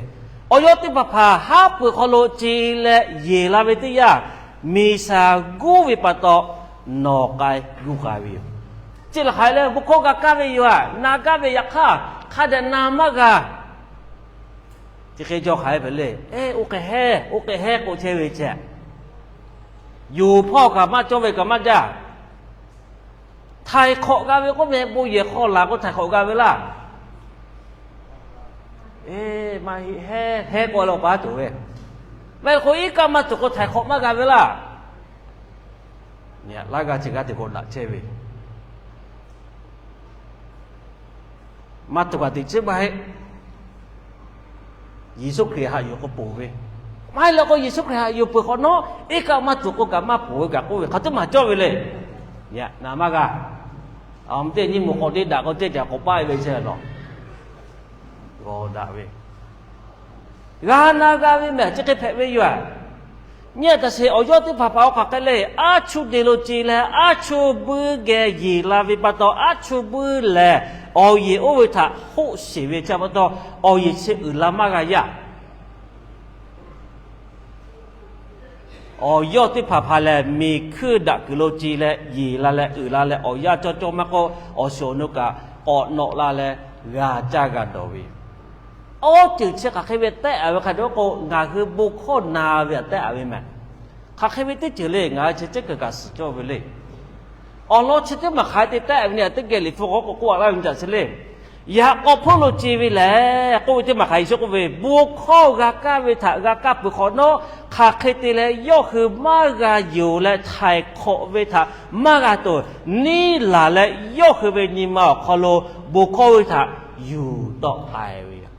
awˬ yawˇ teˇ hpaˍ hpaˍ haˉ pui hk'aw lo ce leh yeˬ la ve teˇ yanˇ, miˬ shaˍ guˇ ve pa taw nawˬ k'ai guˇ k'ai ve yoˬ. Chi laˬ hk'aˬ leh bon hkawˇ g'a kaˇ ve yoˬ aꞈ, na gaˇ ve yaꞈ hk'aˇ hk'a dehꞈ na maˇ g'a. Chi hk'e cawˬ hk'aˬ hk'e hpehꞈ le. Eˇ, oˇ hk'e hehˉ, oˇ hk'e hehˉ k'oˆ chehˇ ve ceh, yuˬ hpawˇ kaꞈ maˇ cawˇ ve kaꞈ maˇ jaˇ. Htaiˍ hk'awꞈ g'a ve k'oˆ ve, bon yehˬ hk'aw laˬ k'o htaiˍ hk'awꞈ g'a ve laˇ. Eˇ, maˇ heˆ, hehˉ k'oˆ leh awˬ pa tuˬ ve, maˇ heˆ k'o iˉ kaˆ maˇ tuˬ k'o htaiˍ hk'awꞈ maˇ g'a ve laˇ. Laˇ g'a chi g'a teꞈ k'awꞈ daꞈ chehˇ ve, maˇ tuˬ kaꞈ teꞈ chehˇ maˇ heˆ. Yeˍsuˆ Hkriꞈ haꞈ yuˬ k'o ponˬ ve, maˇ heˆ leh k'o Yeˍsuˆ Hkriꞈ haꞈ yuˬ peuˬ hk'awꞈ nawˉ, iˉ kaˆ maˇ tuˬ k'o kaꞈ maˇ ponˬ ve kaꞈ k'oˆ ve hk'aˬ teˇ maˬ cawˇ ve le. Yaꞈ na maˇ g'a. Aˬ, teˇ nyi mvuhˇ k'awꞈ deˇ daꞈ k'o teˇ caꞈ k'awꞈ paˆ ve chehˇ lawˬ. G'awˬ daꞈ ve, g'a na g'a ve mehˬ chi hk'e hpehꞈ ve yoˬ aꞈ. Nyi a taˍ sheˍ awˬ yawˇ teˇ hpaˍ hpaˍ awˬ hk'aˬ hk'e le, aˉ chuˇ de lo ce leh aˉ chuˇ buiˇ geh yeˬ la ve pa taw, aˉ chuˇ buiˇ lehˬ awˬ yeˬ oˇ ve htaꞈ hoˆ sheˍ ve chi pa taw, awˬ yeˬ chi uiˍ la maˇ g'a yaˇ. Awˬ yawˇ teˇ hpaˍ hpaˍ lehˬ, miˬ hkuiˇ daꞈ kuiˬ lo ce leh yeˬ la leh uiˍ la leh awˬ yanˇ cawˇ cawˇ maˇ k'oˆ, awˬ shiˍ awˬ nu kaꞈ k'awꞈ nawꞈ la leh g'a caˇ g'a dawˬ ve yoˬ. Awˬ ceuˬ chi hk'aˬ hk'e ve tehˆ a ve hk'a dehꞈ k'o, ngaˬ hui bon hkawˇ na ve aꞈ tehˆ a ve mehˬ. Hk'aˬ hk'e ve teˇ ceuˬ le, ngaˬ hui chi teˇ hkui kaꞈ suhˍ cawˇ ve le. Awˬ lawn chi teˇ maˬ hk'aˬ hk'e te tehˆ a ve nyi a teˇ geh liꞈ hpu k'awꞈ k'oˆ k'oˆ a laˇ ve nyi a chi le. Yaꞈ k'aw hpawˇ lo ce ve lehˬ k'oˆ ve teˇ maˬ hk'aˬ Yeˍsuˆ k'oˆ ve, bon hkawˇ g'a kaˇ ve htaꞈ g'a kaˇ peuˬ hk'awꞈ nawˉ, hk'aˬ hk'e te leh yawˇ hui maˇ g'a yonˍ leh htaiˍ hk'awꞈ ve htaꞈ maˇ g'a toˬ, neˇ laˬ leh yawˇ hui ve nyi ma awˬ hk'aw lo bon hkawˇ ve htaꞈ yuˬ tawˆ k'ai ve yoˬ.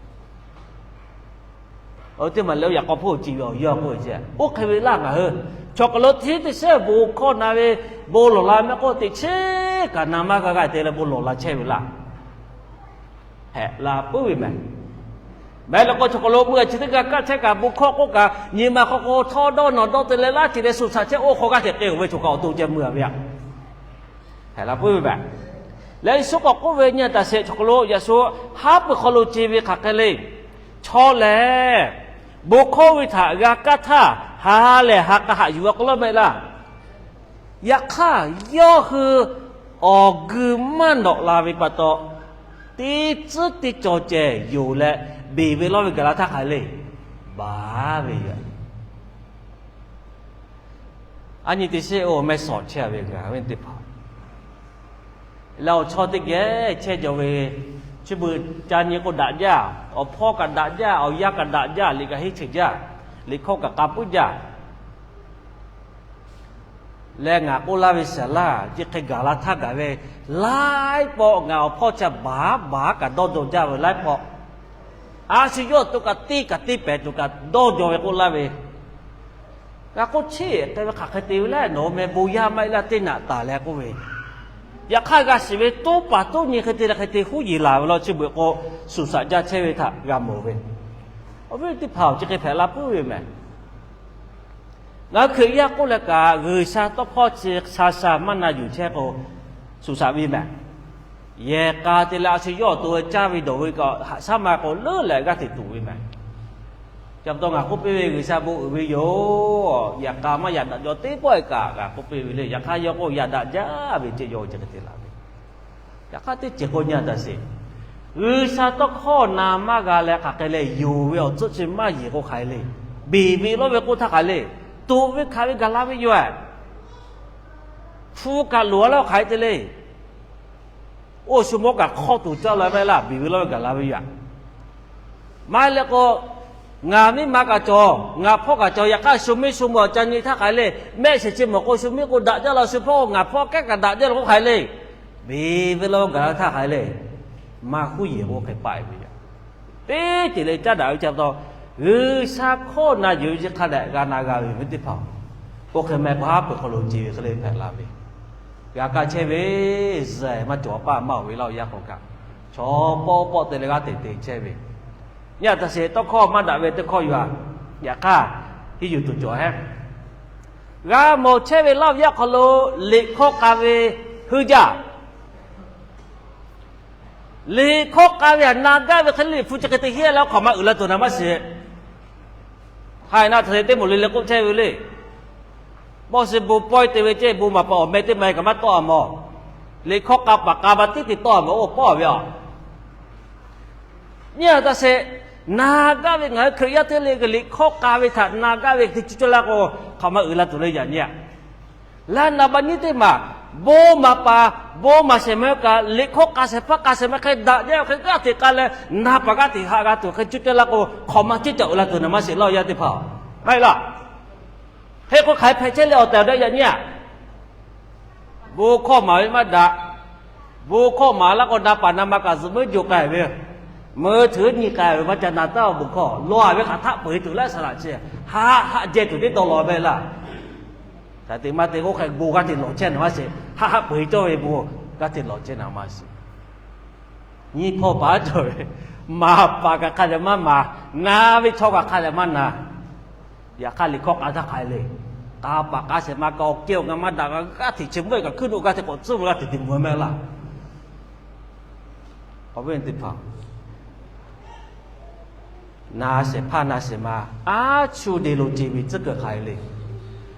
Oˇ teˇ maˬ leh oˇ yaꞈ k'aw hpawˇ ce ve awˬ yawˇ k'oˆ ve ce, oˇ hk'e ve laˇ ngaˬ hui chaw hk'aw lo teˇ teˇ shehˉ bon hkawˇ na ve, bon lawˬ la maˇ k'oˆ, teꞈ cheˉ kaꞈ na maˇ g'a g'a te leh bon lawˬ la chehˇ ve laˇ. Hpehꞈ la puiˉ ve mehˬ. Mehˬ leh k'o chaw hk'aw lo meuˇ a chi teˇ g'aˇ kaˇ chehˇ kaꞈ bon hkawˇ k'oˆ kaꞈ nyi ma hk'aw k'o htawˇ dawˇ nawˬ dawˇ te leh laˇ ce leh suꞈ shaꞈ chehˇ oˇ hk'aw g'aˇ hteꞈ k'ai-oˬ ve chaw kaꞈ awˬ to ceh meuˇ a ve aꞈ. Hpehꞈ la puiˉ ve mehˬ. Leh Yeˍsuˆ k'awꞈ k'oˆ ve nyi a taˍ sheˍ chaw hk'aw lo, yaꞈ shu haˉ pui hk'aw lo ce ve hk'aˬ hk'e le. Chaw lehˬ bon hkawˇ ve htaꞈ g'a kaˇ htaˇ, ha lehˬ ha k'a haꞈ yuˬ a k'oˆ laˇ mehˆ laˇ. Yaꞈ hk'aˇ, yawˇ hui awˬ gui maˇ nawꞈ la ve pa taw, teˇ tcuhˉ teˇ cawˬ ceh yonˍ leh beˬ ve lawˇ ve gaˬ la htaˇ hk'aˬ le, baˬ ve yoˬ. A nyi teˇ sheˉ oˇ mehˆ shawˍ chehˇ ve ngaˬ hui teˇ hpaˍ leh awˬ chawˇ teˇ geh chehˇ jaw ve, chi beuꞈ ca nyi k'o daꞈ jaˇ, awˬ hpawˇ kaꞈ daꞈ jaˇ, awˬ yanˇ kaꞈ daꞈ jaˇ, liꞈ kaꞈ henˇ cheuˬ jaˇ, liꞈ hkawˇ kaꞈ k'a puiˉ jaˇ. Leh ngaˬ k'oˆ laˇ ve saˍ laˇ, chi hk'e gaˬ la htaˇ gaˬ ve, laiˉ pawˆ ngaˬ awˬ hpawˇ chi baˬ baˬ kaꞈ dawˇ jaw jaˇ ve laiˉ pawˆ. A shu yawˇ to kaꞈ teˇ kaꞈ teˇ pehˍ tuˬ kaꞈ dawˇ jaw ve k'oˆ laˇ ve, g'a k'oˆ cheˇ hk'e ve hk'aˬ hk'e te ve leh nawˬ hui meh bon yaˇ maˇ heˆ laˇ teˇ naꞈ taˍ leh k'oˆ ve, yaꞈ hk'aˇ g'a shiˍ ve toˇ paˍ toˇ nyi hk'e te leh hk'e te huˉ yeˬ laˬ ve law chi beuꞈ k'o, suꞈ shaꞈ jaˇ chehˇ ve htaꞈ g'a mawˬ ve. Awˬ viˉ teˇ hpaˍ-oˬ, chi hk'e hpehꞈ la puiˉ ve mehˬ. Ngaˬ hui Hkriꞈ yaˇ k'oˆ leh kaꞈ G'uiˬsha tawˇ hkawˇ chi sha sha maˇ na yuˬ chehˇ k'o, suꞈ shaꞈ ve mehˬ. Yehˬ k'a te leh a shu yawˇ awˬ to caˇ ve dawˬ ve kaꞈ haꞈ shaˉ ma k'o leuˉ leh g'aˇ hteꞈ tuˬ ve mehˬ. Chi pa taw ngaˬ k'oˆ piˇ ve, G'uiˬsha bon uiˍ ve yoˬ. Yaꞈ k'a maˇ yaꞈ daꞈ jaw teˇ pawˆ e kaꞈ ngaˬ k'oˆ piˇ ve le. Yaꞈ hk'aˇ yawˇ k'o yaꞈ daꞈ jaˇ ve ceh yaw ceh hk'e te la ve. Yaꞈ hk'aˇ teˇ ceuˬ k'o nyi a taˍ sheˍ, G'uiˬsha tawˇ hkawˇ na maˇ g'a leh hk'aˬ hk'e leh yonˍ ve awˬ tcuhˆ chi maˇ yeˬ k'o hk'aˬ hk'e le. Beˬ ve lawˇ ve k'oˆ htaˇ hk'aˬ hk'e le. Toꞈ ve hkanˍ ve gaˬ la ve yoˬ. Hpu kaꞈ loˍ a lawˇ hk'aˬ hk'e te le. Oˇ shu mawˇ kaꞈ hk'awˇ tuˬ caˇ la ve laˇ, beˬ ve lawˇ ve gaˬ la ve yoˬ. Maˇ heˆ leh k'o, ngaˬ miˇ ma kaꞈ cawˬ, ngaˬ hpawˇ kaꞈ cawˬ, yaꞈ hk'aˇ shu miˇ shu mawˬ ca nyi htaˇ hk'aˬ hk'e le. Mehˆ shiˍ chi mawˬ k'o shu miˇ k'o daꞈ jaˇ la, shu hpawˇ ngaˬ hpawˇ kehˉ kaꞈ daꞈ jaˇ la k'o hk'aˬ hk'e le. Beˬ ve lawˇ gaˬ la htaˇ hk'aˬ hk'e le. Maˇ huˉ yeˬ k'o hk'e paˆ e ve yoˬ. Teˇ ceuˬ le caˉ daꞈ ve chi pa taw, G'uiˬsha hkawˇ na yuˬ ve chi hk'a dehꞈ g'a na g'a ve yoˬ ve teˇ hpaˍ-oˬ. Oˇ hk'e meh k'o haˉ pui hk'aw lo ce ve hk'e le hpehꞈ la ve, g'a kaˇ chehˇ ve, zehˬ maˇ cawˬ paˇ maˇ oˬ ve laˇ oˬ yaˇ k'o kaꞈ, chaw pawˆ pawˆ te leh g'aˇ hteꞈ te chehˇ ve. Nyi a taˍ sheˍ tawˇ hkawˇ maˇ daꞈ ve teˇ hkawˇ yoˬ. Yaꞈ hk'aˇ, hiˇ yuˬ tuˬ cawˬ hehˉ. G'a mawˬ chehˇ ve laˇ ve yaˇ hk'aw lo liꞈ hkawˇ k'a ve heuˆ jaˇ. Liꞈ hkawˇ k'a ve htaꞈ na gaˇ ve hk'e le, liꞈ hpu chi hk'e te heˆ leh oˇ hk'awꞈ ma uiˍ la tuˬ na maˇ shiˍ. Haiˬ na htaꞈ te teˇ moˍ le le k'oˆ chehˇ ve le. Bawˆ shiˍ bon pawehˇ te ve ceh bon maˍ paˍ awˬ meh teˇ ma kaꞈ maˇ tawˆ a mawˬ. Liꞈ hkawˇ k'a paˍ k'a ma tiˉ te tawˆ a mawˬ, oˇ pawˆ ve a. Nyi a taˇ sheˍ, na gaˇ ve ngaˬ hui Hkriꞈ yaˇ teˇ le liꞈ hkawˇ k'a ve htaꞈ na gaˇ ve te cuˇ cawˇ laˇ k'o, hk'awꞈ ma uiˍ la tuˬ le yaꞈ nyi a. Laˇ naˍ baˆ nyiˇ teˇ maˬ, bon maˍ paˍ, bon maˍ shehˍ ma kaꞈ liꞈ hkawˇ k'a shehˍ hpaˇ k'a shehˍ ma hk'e daꞈ jaˇ ve hk'e g'aˇ hteꞈ k'a leh, na paˍ g'aˇ hteꞈ haꞈ g'a tuˬ hk'e cuˇ cawˇ laˇ k'o, hk'awꞈ ma ceˇ caꞈ uiˍ la tuˬ na maˇ sheˍ laˇ yaˇ teˇ hpaˍ-oˬ. Maˇ heˆ laˇ. Hk'e k'o hk'aˬ hk'e hpehꞈ chehˇ leh awˬ tehˬ awˬ daꞈ yaꞈ nyi a. Bon hkawˇ maˍ ve maˇ daꞈ. Bon hkawˇ maˍ laˇ k'o na paˍ na ma kaꞈ zuhꞈ meuˉ jo k'ai ve, meuˇ htuꞈ nyi k'ai ve maˇ ca na taˇ-oˬ. Bon hkawˇ lawˬ a ve hk'aˬ htaˆ peu-eˬ tuˬ laˇ saˍ laꞈ chi haˆ haˆ jehˇ tuˬ teˇ taw lawˬ ve laˇ. Hk'aˬ te maˇ te k'oˆ hk'e bon g'aˇ hteꞈ lawˬ chehˇ na maˇ sheˍ. Haˆ haˆ peu-eˬ cawˇ ve bon g'aˇ hteꞈ lawˬ chehˇ na maˇ sheˍ. Nyiˇ hpawˇ paˍ cawˬ ve, maˍ paˍ kaꞈ hk'a dehꞈ maˇ maˍ, na ve chaw kaꞈ hk'a dehꞈ maˇ na. Yaꞈ hk'aˇ liꞈ hkawˇ k'a htaˇ hk'aˬ hk'e le. K'a paˍ k'a shehˍ ma kaꞈ awˬ kehˬ awˬ nga maˇ daꞈ g'a, g'aˇ hteꞈ chi mvuhˇ kaꞈ hkuiˉ nuˆ g'aˇ hteꞈ k'awꞈ tcuhˉ ve g'aˇ hteꞈ te mvuh mehˆ laˇ. Awˬ viˉ teˇ hpaˍ, na shehˍ hpaˇ na shehˍ ma aˉ chuˇ de lo ce ve tcuhˉ kuiˬ hk'aˬ hk'e le.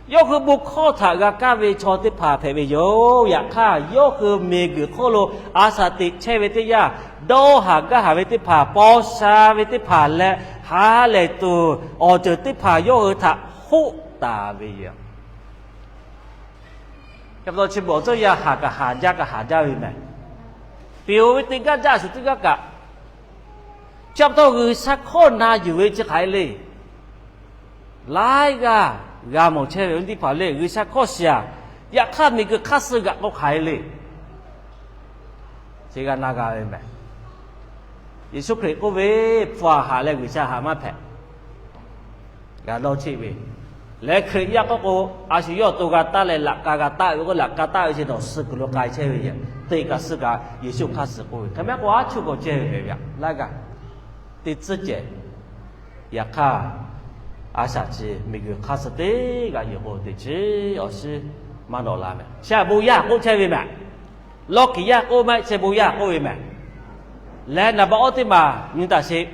Yawˇ hui bon hkawˇ htaꞈ g'a kaˇ ve chaw teˇ hpaˍ hpehꞈ ve yoˬ. Yaꞈ hk'aˇ yawˇ hui miˬguiˬ hk'oˆ lo a shaꞈ teꞈ chehˇ ve teˇ yanˇ, dawˇ haˍ gaˇ haˍ ve teˇ hpaˍ, paw sha ve teˇ hpaˍ leh ha lehˬ tuˬ awˬ ceuˬ teˇ hpaˍ yawˇ hui htaꞈ hoˆ taˍ ve yoˬ. Chi beuꞈ awˬ tcuhˇ yaˇ haˍ kaꞈ haˍ jaˇ kaꞈ haˍ jaˇ ve mehˍ. Piˍ-oˬ ve teˇ gaˇ jaˇ shuˍ teˇ gaˇ kaꞈ, chi pa taw G'uiˬsha hkawˇ na yuˬ ve chi hk'aˬ hk'e le. Laiˉ g'aˇ g'a mawˬ chehˇ ve awˬ viˉ teˇ hpaˍ le, G'uiˬsha hkawˇ shiˍ a. Yaꞈ hk'aˇ miˬguiˬ hk'aˇ suh g'aꞈ k'o hk'aˬ hk'e le. Chi g'a na g'a ve mehˍ. Yeˍsuˆ Hkriꞈ k'oˆ ve, Hpu aꞈ haꞈ leh G'uiˬsha haꞈ maˇ hpehꞈ. G'a dawˇ cheˆ ve lehˬ, Hkriꞈ yaˇ k'oˆ k'o, a shu yawˇ awˬ to g'a taˇ leh laꞈ ka g'a taˇ ve k'o, laꞈ ka taˇ ve chi nawˬ suh kuiˬ lo k'ai chehˇ ve yoˬ. Teꞈ kaꞈ suh kaꞈ Yeˍsuˆ hk'aˇ suh k'oˆ ve, hk'e mehˍ k'o aˉ chuˇ k'awꞈ cehˇ ve mehˍ ve a. Laiˉ g'aˇ teˇ tcuhˉ cehˬ. Yaꞈ hk'aˇ, a shaꞈ chi miˬguiˬ hk'aˇ suh teˇ g'aˇ yuˬ k'o, teꞈ chiˉ awˬ shiˉ maˇ nawꞈ la mehˍ. Chi a bon yaˇ k'oˆ chehˇ ve mehˍ. Lawˇ kiˍ yaˇ k'oˆ maˇ heˆ, chi bon yaˇ k'oˆ ve mehˍ. Leh naˍ baꞈ awˇ teˇ maˬ nyi taˍ sheˍ.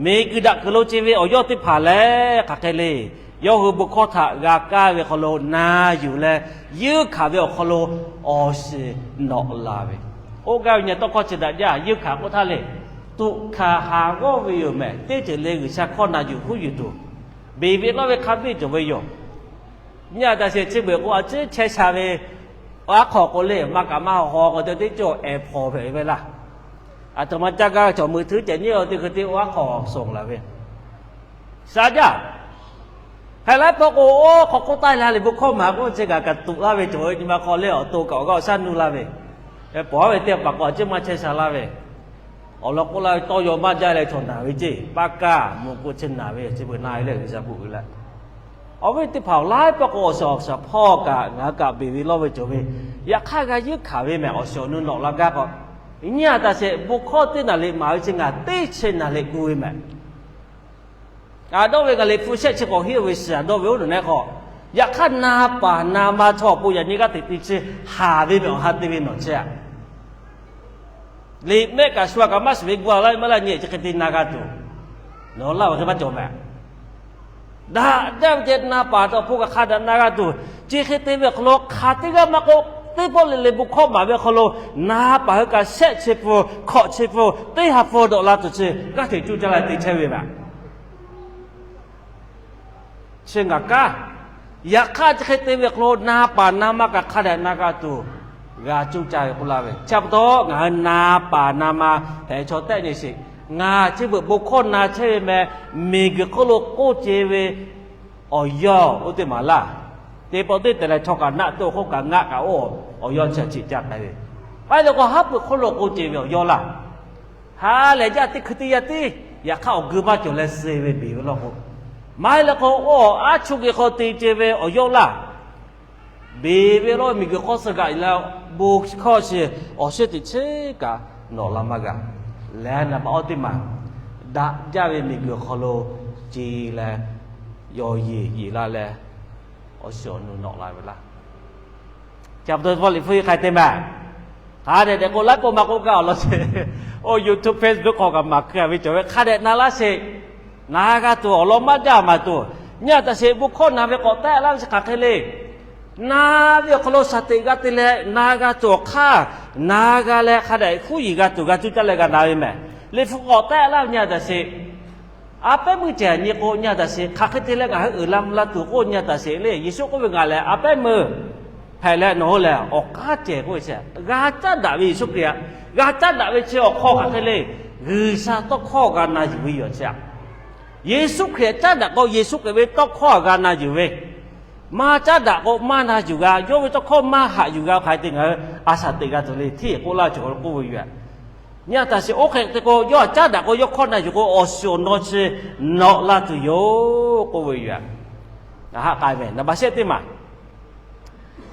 Miˬguiˬ daꞈ kuiˬ lo ce ve awˬ yawˇ teˇ hpaˍ lehˬ hk'aˬ hk'e le. Yawˇ hui bon hkawˇ htaꞈ g'a kaˇ ve hk'aw lo na yuˬ leh, yeunˇ hkanˍ ve awˬ hk'aw lo awˬ shiˍ nawꞈ la ve. Oˇ gaˇ ve nyi tawˇ hkawˇ chi daꞈ jaˇ. Yeunˇ hkanˍ k'oˆ htaˇ le, tuꞈ hkanˍ haˍ g'awˇ ve yoˬ mehˍ. Teˇ ceuˬ le G'uiˬsha hkawˇ na yuˬ huˉ yuˬ tuˬ, beˬ ve lawˇ ve hk'a biˇ cawˬ ve yoˬ. Nyi a taˍ sheˍ, chi beuꞈ k'o a ciˉ chehˇ sha ve, aˉ hk'aw k'o le maˇ kaꞈ maˇ haw k'o te teˇ cawˬ ehˍ hpawnˬ hpehꞈ ve laˇ. Aˬ htoꞈ ma caˇ gaˇ ve chaw meuꞈ htuˉ ceh nyiˇ a teˇ hkui teˇ aˉ hk'aw sonˍ laˬ ve, sha jaˇ. Hk'e laiˉ pawˆ k'o, oˇ hk'aw hk'oˆ taˆ la leh bon hkawˇ maˍ k'oˆ chi kaꞈ kaꞈ tuꞈ laˇ ve cawˬ ve nyi ma hk'aw leh awˬ to kaꞈ awˬ g'aˇ awˬ shaˉ nuˇ laˇ ve, pawˬ haˉ ve teˇ hpaˍ k'o a ciˉ maˇ chehˇ sha laˇ ve, awˬ lawn k'oˆ laˇ ve tawˇ yaw maˇ jaˇ leh chaw naˬ ve ceˇ, paˇ kaˇ mvuhꞈ k'o chi naˬ ve chi beuꞈ na ve leh G'uiˬsha bvuhꞈ ve leh, awˬ viˉ teˇ hpaˍ laiˉ pawˆ k'o awˬ shiˍ awˬ shaˍ hpawˇ kaꞈ ngaˬ hui kaꞈ beˬ ve lawˇ ve cawˬ ve, yaꞈ hk'aˇ g'a yeunˇ hkanˍ ve mehˍ. Awˬ shiˍ awˬ nu nawꞈ la gaˇ k'o, nyi a taˍ sheˍ, bon hkawˇ teˇ naˬ liꞈ maˍ ve chi ngaˬ teˇ chi naˬ liꞈ gu ve mehˍ. Aˬ dawˇ ve ngaˬ liꞈ hpu shehˆ chi k'awꞈ hiˉ ve shiˍ aˬ dawˇ ve oˇ nawˬ nehˉ k'o, yaꞈ hk'aˇ na paˍ na ma chaw awˬ pon yaꞈ nyi g'aˇ hteꞈ te chi haˍ ve mehˍ. Awˬ ha te ve nawˬ chehˇ a. Liꞈ mehˆ kaꞈ shu a kaꞈ maˇ shiˍ ve gu a laˇ ve maˇ laˇ nyi chi hk'e te na g'a tuˬ, nawˬ laˇ awˬ hk'e maˇ cawˬ mehˍ. Daꞈ jaˇ ve ceh na paˍ awˬ pon kaꞈ hk'a daꞈ na g'a tuˬ, chi hk'e te ve awˬ hk'aw lo hk'aˬ teˇ g'aˇ maˇ k'oˆ, teˇ pawˆ le le bon hkawˇ maˍ ve awˬ hk'aw lo na paˍ hui kaꞈ shehˆ chi pun, hkawꞈ chi pun, teˇ ha pun dawꞈ la tuˬ chi g'aˇ hteꞈ cuˇ caˇ la te chehˇ ve mehˍ. Chi ngaˬ kaˇ. Yaꞈ hk'aˇ chi hk'e te ve awˬ hk'aw lo na paˍ na ma kaꞈ hk'a dehꞈ na g'a tuˬ, g'a cuˇ caˇ ve k'oˆ laˇ ve. Chi pa taw ngaˬ hui na paˍ na ma hpehꞈ chaw tehˆ nyi sheˍ. Ngaˬ chi beuꞈ bon hkawˇ na chehˇ ve meh, miˬguiˬ hk'oˆ lo k'oˆ ce ve awˬ yawˇ oˇ teˇ maˍ laˇ. Teˇ pawˆ teˇ te leh chaw kaꞈ naˆ to hk'oˆ kaꞈ ngaˆ kaꞈ oˇ awˬ yawˇ chi a ciˍ ca k'ai ve. Maˇ heˆ leh k'o haˉ pui hk'oˆ lo k'oˆ ce ve awˬ yawˇ laˇ. Ha lehˬ jaˇ teˇ hkui teˇ yanˇ tiˉ, yaꞈ hk'aˇ awˬ geu maˇ cawˬ leh suh ve beˬ ve lawˇ k'o, maˇ heˆ leh k'o oˇ aˉ chuˇ geh hk'aw te ce ve awˬ yawˇ laˇ. Beˬ ve lawˇ miˬguiˬ hk'awˇ suh g'aꞈ la, bon hkawˇ chi awˬ shiˉ teꞈ chiˉ kaꞈ nawꞈ la maˇ g'a. Leh naˍ baꞈ awˇ teˇ maˬ daꞈ jaˇ ve miˬguiˬ awˬ hk'aw lo ce leh, yawˬ yeˬ yeˬ la leh, Awˬ shiˍ awˬ nu nawꞈ la ve laˇ. Chi pa taw vawˇ liꞈ hpu hk'aˬ hk'e te mehˍ. Hk'a dehꞈ dehꞈ k'o laiˉ pawˆ maˇ k'oˆ gaˇ awˬ lawn sheˍ. Oˇ YouTube, Facebook hk'aw kaꞈ maˍ hkui a ve cawˬ ve hk'a dehꞈ na laˇ sheˍ. Na g'a tuˬ awˬ lawn maˇ jaˇ maˍ tuˬ. Nyi a taꞈ sheˍ, bon hkawˇ na ve k'awꞈ tehˆ laˇ ve chi hk'aˬ hk'e le. Na ve awˬ hk'aw lo shaˍ teꞈ g'a te leh na g'a tuˬ awˬ hk'aˇ, na g'a leh hk'a dehꞈ huˉ yiˍ g'a tuˬ g'a cuˇ caˇ leh g'a na ve mehˍ. Liꞈ hpu k'awꞈ tehˆ laˇ ve nyi a taꞈ sheˍ. A pehˉ meuˇ cehˬ nyi k'o nyi a taꞈ sheˍ, hk'aˬ hk'e te leh ngaˬ hui uiˍ la mvuh la tuˬ k'oˆ nyi a taꞈ sheˍ le. Yeˍsuˆ k'oˆ ve, Ngaˬ lehˬ a pehˉ meuˇ hpehꞈ leh nawˬ hui lehˬ awˬ k'aˉ cehˬ k'oˆ ve chi g'a caˉ daꞈ ve Yeˍsuˆ Hkriꞈ htaꞈ g'a caˉ daꞈ ve chi awˬ hk'aw hk'aˬ hk'e le. G'uiˬsha tawˇ hkawˇ g'a na yuˬ ve yoˬ chi. Yeˍsuˆ Hkriꞈ htaꞈ caˉ daꞈ k'o Yeˍsuˆ Hkriꞈ ve tawˇ hkawˇ g'a na yuˬ ve, maˇ caˉ daꞈ k'o maˇ na yuˬ g'a, yawˇ ve tawˇ hkawˇ maˇ haꞈ yuˬ g'a hk'aˬ hk'e te ngaˬ hui a shaˍ teꞈ g'a tuˬ le hteˇ k'oˆ laˇ cawˬ k'oˆ ve yoˬ. Nyi a taꞈ sheˍ, oˇ hk'e te k'o yawˇ htaꞈ caˉ daꞈ k'o yawˇ hkawˇ na yuˬ k'o awˬ shiˍ awˬ naw chi nawꞈ la tuˬ yoˬ k'oˆ ve yoˬ. Haꞈ k'ai ve naˍ baꞈ shehˆ teˇ maˬ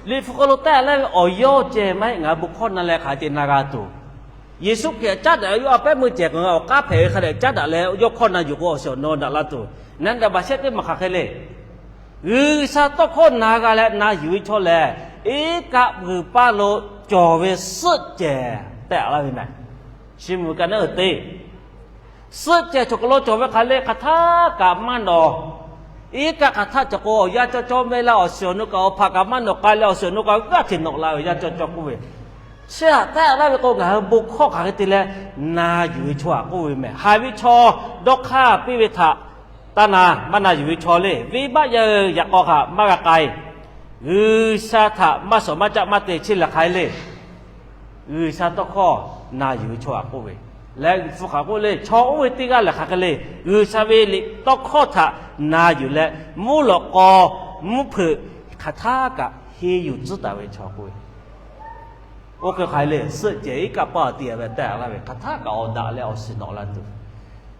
Liꞈ hpu hk'aw lo tehˆ laˇ ve awˬ yawˇ ceh maˇ heˆ, ngaˬ hui bon hkawˇ na leh hk'aˬ hk'e te na g'a tuˬ. Yeˍsuˆ Hkriꞈ htaꞈ caˉ daꞈ ve yawˇ a pehˉ meuˇ cehˬ k'o awˬ k'aˉ hpehꞈ ve hk'a dehꞈ caˉ daꞈ leh yawˇ hkawˇ na yuˬ k'o awˬ shiˍ awˬ naw daꞈ la tuˬ. Naˍ baꞈ shehˆ teˇ maˬ hk'aˬ hk'e le. G'uiˬsha tawˇ hkawˇ na g'a leh na yuˬ ve chaw lehˬ, iˉ kaˆ g'uiˬ paˇ lo cawˬ ve suhˆ cehˬ tehˆ laˇ ve mehˍ. Chi mvuhˬ kaꞈ naˉ uiˍ te suhˆ cehˬ cawˬ k'o lo cawˬ ve hk'aˬ le hk'aˬ htaˇ kaꞈ maˇ nawˬ. Iˉ kaˆ hk'aˬ htaˇ cawˬ k'o awˬ yanˇ cawˇ cawˇ mehˆ laˇ, awˬ shiˍ awˬ nu kaꞈ awˬ hpaꞈ kaꞈ maˇ nawˬ k'ai leh awˬ shiˍ awˬ nu kaꞈ g'aˇ hteꞈ nawꞈ la ve awˬ yanˇ cawˇ cawˇ k'oˆ ve. Chi htaꞈ tehˆ laˇ ve k'o ngaˬ hui bon hkawˇ hk'aˬ hk'e te leh na yuˬ ve chaw htaꞈ k'oˆ ve mehˍ. Haiˬ ve chaw dawˇ hk'aˇ piˇ ve htaꞈ taˇ na, maˇ na yuˬ ve chaw le. Venˇbaˆ yaˇ hui yaꞈ k'aw htaꞈ maˇ g'a k'ai. G'uiˬsha htaꞈ maˇ shawˍ maˇ caˆ maˇ te chehˇ leh hk'aˬ hk'e le. G'uiˬsha tawˇ hkawˇ na yuˬ ve chaw htaꞈ k'oˆ ve. Leh Liꞈ hpu hk'aˬ k'oˆ le, chaw oˇ ve teˇ g'aˇ lehˬ hk'aˬ hk'e le, G'uiˬsha ve liꞈ tawˇ hkawˇ htaꞈ na yuˬ leh mvuhˇ lawꞈ k'aw mvuhˇ hpeuꞈ hk'aˬ htaˇ kaꞈ henˇ yuˬ tcuhˉ taˍ ve chaw k'oˆ ve. Oˇ hk'e hk'aˬ hk'e le, suhˆ cehˬ iˉ kaˆ paˇ te a ve tehˆ laˇ ve hk'aˬ htaˇ kaꞈ awˬ daꞈ leh awˬ shiˍ nawꞈ la tuˬ.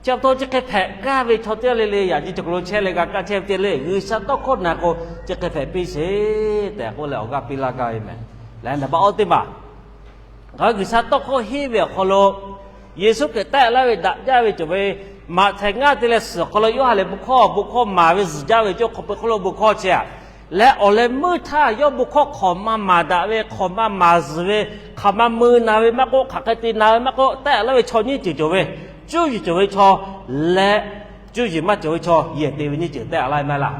Chi pa taw chi hk'e hpehꞈ gaˇ ve chaw teˇ g'aˇ le le yaꞈ nyi cawˬ k'o lo chehˇ leh g'a kaˇ chehˇ ve teˇ le, G'uiˬsha tawˇ hkawˇ na k'o chi hk'e hpehꞈ piˇ sheˍ tehꞈ k'oˆ leh awˬ g'aˇ piˇ laˇ gaˇ ve mehˍ. Leh naˍ baꞈ awˇ teˇ maˬ ngaˬ hui G'uiˬsha tawˇ hkawˇ henˇ ve awˬ hk'aw lo Yeˍsuˆ Hkriꞈ tehˆ laˇ ve daꞈ jaˇ ve cawˬ ve, Maꞈhtehˍ ngaˇ te leh suhˍ awˬ hk'aw lo Yoˇhanˬ lehˬ bon hkawˇ bon hkawˇ maˍ ve zuhˬ jaˇ ve cawˇ hk'aw peuˬ hk'oˆ lo bon hkawˇ chehˇ a. Leh awˬ leh meuˇ htaˇ yawˇ bon hkawˇ hk'awꞈ maˇ maˍ daꞈ ve, hk'awꞈ maˇ maˍ zuhˬ ve, hk'aˬ ma mui na ve maˇ k'oˆ, hk'aˬ hk'e te na ve maˇ k'oˆ, tehˆ laˇ ve chaw nyiˇ ceuˬ cawˬ ve, cuˇ yiˍ cawˬ ve chaw leh cuˇ yiˍ maˇ cawˬ ve chaw yehˬ te ve nyiˇ ceuˬ tehˆ laˇ ve maˇ laˇ.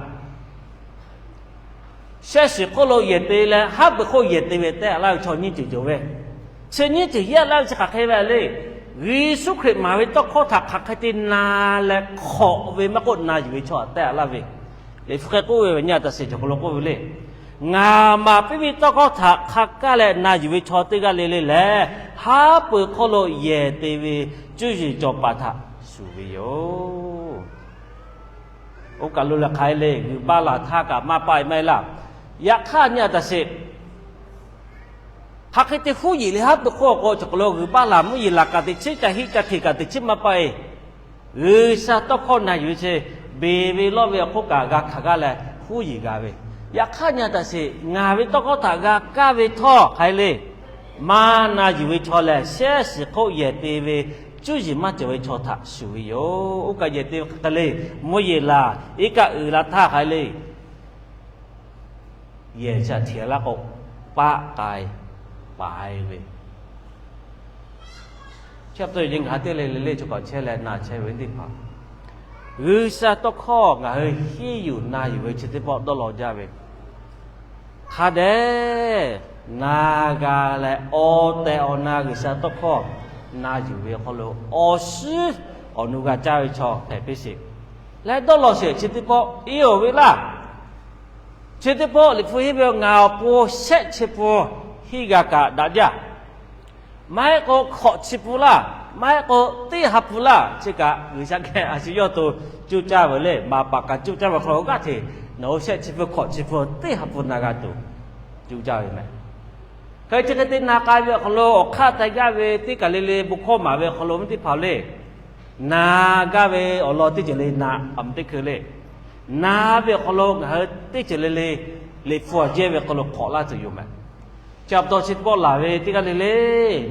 Shehˆ shiˍ hk'oˆ lo yehˬ te leh haˉ pui hk'oˆ yehˬ te ve tehˆ laˇ ve chaw nyiˇ ceuˬ cawˬ ve, chi nyiˇ ceuˬ yehˬ laˇ ve chi hk'aˬ hk'e ve le. Yeˍsuˆ Hkriꞈ maˍ ve tawˇ hkawˇ htaꞈ hk'aˬ hk'e te na leh hk'awꞈ ve maˇ k'oˆ, na yuˬ ve chaw tehˆ laˇ ve. Liꞈ hpu hk'e k'oˆ ve ve nyi a taꞈ sheˍ cawˬ k'o lo k'oˆ ve le. Ngaˬ maˍ piˇ ve tawˇ hkawˇ htaꞈ hk'a kaˇ leh na yuˬ ve chaw teˇ g'aˇ le le lehˬ, haˉ pui hk'oˆ lo yehˬ te ve cuˇ yiˍ cawˬ paˍ htaꞈ shuˍ ve yoˬ. Oˇ kaˬ lo lehˬ hk'aˬ hk'e le, g'uiˬ baˆ laˬ htaˇ kaꞈ maˇ paˆ e maˇ heˆ laˇ. Yaꞈ hk'aˇ nyi a taꞈ sheˍ, hk'aˬ hk'e te huˉ yeˬ le haˉ pui hk'oˆ k'o cawˬ k'o lo g'uiˬ baˆ laˬ mvuhˇ yeˬ laˬ kaꞈ teꞈ chiˉ ca hiˆ ca hkeꞈ kaꞈ teꞈ chiˉ maˇ paˆ e. G'uiˬsha tawˇ hkawˇ na yuˬ ve chi beˬ ve lawˇ ve awˬ hk'oˆ kaꞈ g'a hkanˍ g'aˇ leh huˉ yeˬ g'a ve. Yaꞈ hk'aˇ nyi a taꞈ sheˍ, ngaˬ ve tawˇ hkawˇ htaꞈ g'a kaˇ ve htawˇ hk'aˬ hk'e le, maˇ na yuˬ ve chaw lehˬ shehˆ shiˍ hk'oˆ yehˬ te ve cuˇ yiˍ maˇ cawˬ ve chaw htaꞈ shuˍ ve yoˬ. Oˇ kaꞈ yehˬ te ve hk'aˬ hk'e le, mvuhˇ yeˬ laˬ iˉ kaˆ uiˍ la htaˇ hk'aˬ hk'e le, yehˬ shaꞈ hteꞈ laˇ k'o, paˆ k'ai paiˍ ve. Chi pa taw ngaˬ hui teˇ le le le chi k'awꞈ chehˇ leh na chehˇ ve teˇ hpaˍ, G'uiˬsha tawˇ hkawˇ ngaˬ hui henˇ yuˬ na yuˬ ve chi teˇ pawˆ dawˇ law jaˇ ve. Hk'a dehꞈ na g'a leh awˬ tehˬ awˬ na G'uiˬsha tawˇ hkawˇ na yuˬ ve awˬ hk'aw lo awˬ shiˉ awˬ nu g'a caˇ ve chaw hpehꞈ piˇ sheˍ. Leh dawˇ law sheˍ chi teˇ pawˆ iˉ oˬ ve laˇ. Chi teˇ pawˆ Liꞈ hpu henˇ ve ngaˬ awˬ pon shehˆ chi pun henˇ g'a kaꞈ daꞈ jaˇ. Maˇ heˆ k'o hkawꞈ chi pun laˇ, maˇ heˆ k'o teˇ ha pun laˇ. Chi kaꞈ G'uiˬsha geh a shu yawˇ to cuˇ caˇ ve le. Maˍ paˍ kaꞈ cuˇ caˇ ve hk'aw lo g'aˇ hteꞈ nawˬ hui shehˆ chi pun hkawꞈ chi pun teˇ ha pun na g'a tuˬ cuˇ caˇ ve mehˍ. Hk'e chi hk'e te na k'ai ve awˬ hk'aw lo awˬ hk'aˇ taiˍ gaˇ ve teˇ kaˬ le le bon hkawˇ maˍ ve awˬ hk'aw lo ve teˇ hpaˍ le, na gaˇ ve awˬ lawn teˇ ceuˬ le na, a mvuh teˇ hkui le, na ve awˬ hk'aw lo ngaˬ hui teˇ ceuˬ le le Liꞈ hpu awˬ jehˇ ve hk'aw lo hk'awꞈ laˇ tuˬ yoˬ mehˍ. Chi pa taw chi teˇ pawˆ laˬ ve teˇ g'aˇ le le,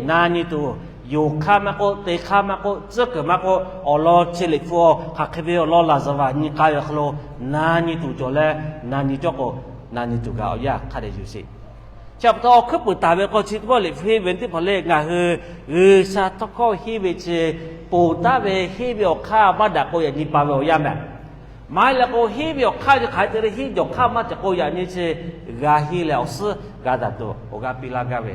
na nyi tuˬ, yonˍ hk'aˇ maˇ k'oˆ, te hk'aˇ maˇ k'oˆ, tcuhˉ kuiˬ maˇ k'oˆ, awˬ lawn chi Liꞈ hpu hk'aˬ hk'e ve awˬ lawn laˬ zuhˬ vaˬ nyi k'ai ve awˬ hk'aw lo na nyi tuˬ cawˬ leh na nyi cawˇ k'o, Na nyi tuˬ kaꞈ awˬ yanˇ hk'a dehꞈ yuˬ sheˍ. Chi pa taw awˬ hkuiˉ puiˍ taˍ ve hk'aw chi teˇ pawˆ Liꞈ hpu henˇ ve teˇ hpaˍ lehˬ, ngaˬ hui G'uiˬsha tawˇ hkawˇ henˇ ve chi ponˬ taˉ ve henˇ ve awˬ hk'aˇ maˇ daꞈ k'o yaꞈ nyi pa ve awˬ yanˇ mehˍ. Maˇ heˆ leh k'o henˇ ve awˬ hk'aˇ chi hk'aˬ hk'e te leh henˇ jawˬ hk'aˇ maˇ cawˬ k'o yaꞈ nyi chi g'a henˇ leh awˬ suhˉ g'a daꞈ tuˬ awˬ g'aˇ piˇ laˇ gaˇ ve.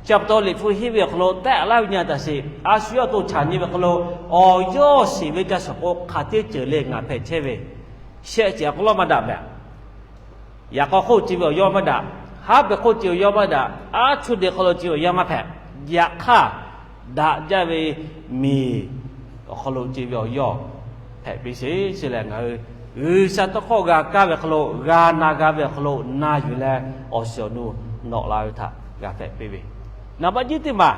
Chi pa taw Liꞈ hpu henˇ ve awˬ hk'aw lo tehˆ laˇ ve nyi a taꞈ sheˍ. A shu yawˇ awˬ to chaꞈ nyi ve hk'aw lo awˬ yawˇ shiˍ ve ca shawˍ k'o hk'aˬ teˇ ceuˬ le ngaˬ hpehꞈ chehˇ ve shehˆ ceuˬ a k'aw lawˇ maˇ daꞈ mehˍ. Yaꞈ k'aw hk'oˆ ce ve awˬ yawˇ maˇ daꞈ, haˉ pui hk'oˆ ce awˬ yawˇ maˇ daꞈ, aˉ chuˇ de hk'aw lo ce awˬ yanˇ maˇ hpehꞈ. Yaꞈ hk'aˇ, daꞈ jaˇ ve miˬ awˬ hk'aw lo ce ve awˬ yawˇ hpehꞈ piˇ sheˍ. Chi lehˬ ngaˬ hui G'uiˬsha tawˇ hkawˇ g'a kaˇ ve hk'aw lo g'a na g'a ve awˬ hk'aw lo na yuˬ leh awˬ shiˍ awˬ nu nawꞈ la ve htaꞈ g'a hpehꞈ piˇ ve. Naˍ baˆ nyiˇ teˇ maˬ,